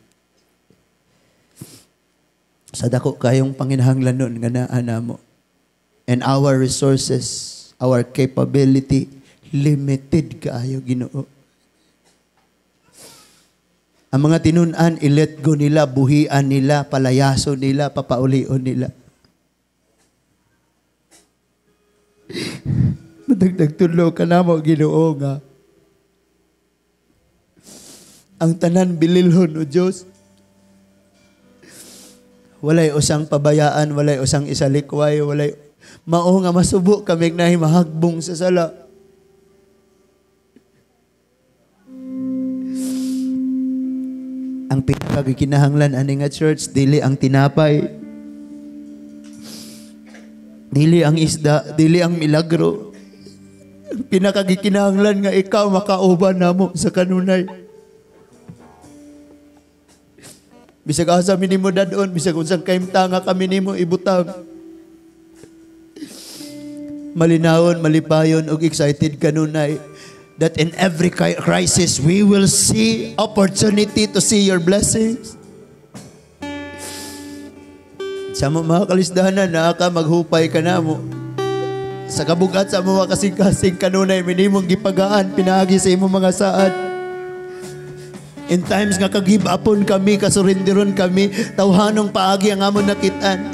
Sa dako kayong panginahanglanon nga naa namo. And our resources, our capability, limited kaayo, Ginoo. Ang mga tinun-an, i-let go nila, buhian nila, palayaso nila, papaulion nila. Madagdag tulo ka na mo, Ginoo nga. Ang tanan bililhon, o Diyos. Walay usang pabayaan, walay usang isalikway, walay mao nga masubo kami na mahagbong sa sala. Ang pinakagikinahanglan ani nga church, dili ang tinapay, dili ang isda, dili ang milagro. Ang pinakagikinahanglan nga ikaw makauban namo sa kanunay. Bisag asa mi nimo dad-on, bisag unsang kahimtang nga kami nimo ibutang. Malinawon, malipayon ug excited kanunay that in every crisis we will see opportunity to see your blessings. Sa mo mga kalisdanan, naa ka, maghupay ka namo. Sa kabugat sa mga kasing-kasing, kanunay mi nimong gipagaan pinaagi sa imong mga saad. In times nga ka-give upon kami, kasurenderon kami, tawhanong paagi ang amon nakitaan.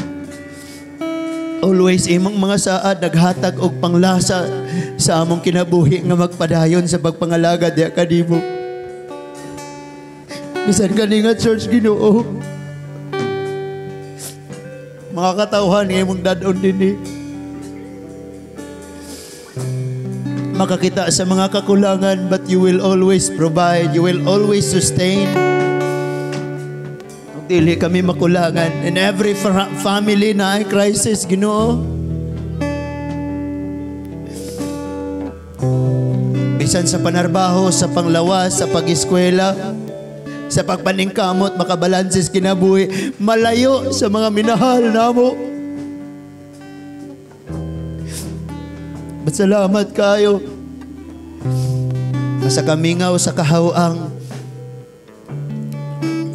Always imong mga saad naghatag og panglasa sa among kinabuhi nga magpadayon sa pagpangalagad diha kanimo. Bisan kani nga church, Ginoo, mga katawhan nga imong dad-on dinhi, makakita sa mga kakulangan, but you will always provide, you will always sustain. Dili kami makulangan. In every family na ay crisis, Ginoo, bisan sa panarbaho, sa panglawas, sa pag-eskwela, sa pagpaningkamot makabalanses kinabuhi, malayo sa mga minahal namo. But salamat kayo sa kamingaw, sa kahawang,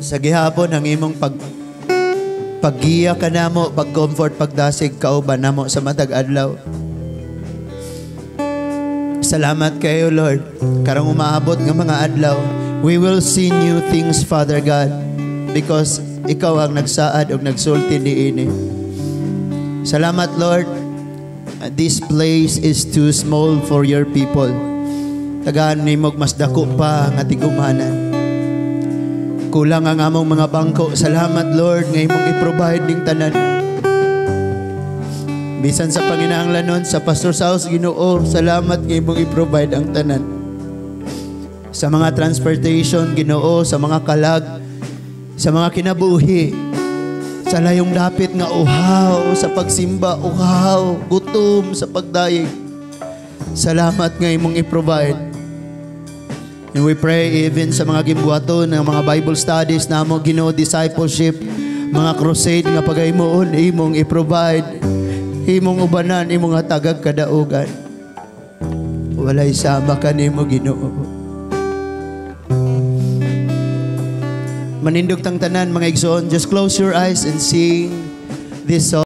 sa gihapon ang imong paggiya ka namo, pag-comfort, pagdasig kauban namo sa matag adlaw. Salamat kayo, Lord. Karong umaabot nga mga adlaw, we will see new things, Father God, because ikaw ang nagsaad ug nagsulti niini. Salamat, Lord. This place is too small for your people. Tagaan nimog mas dako pa nga tigumanan. Kulang ang among mga bangko. Salamat, Lord, nga imong i-provide ning tanan. Bisan sa panginahanglanon sa pastor's house, Ginoo, salamat nga imong i-provide ang tanan. Sa mga transportation, Ginoo, sa mga kalag, sa mga kinabuhi, sa layong dapit nga uhaw sa pagsimba, uhaw, gutom sa pagdayeg. Salamat nga imong i-provide. And we pray even sa mga gimbuhaton ng mga Bible studies namo, Ginoo, discipleship, mga crusade nga pagaymoon, imong i-provide, imong ubanan, imong hatagag kadaugan. Walay sama kanimo, Ginoo. Manindog tang tanan, mga igsoon, just close your eyes and sing this song.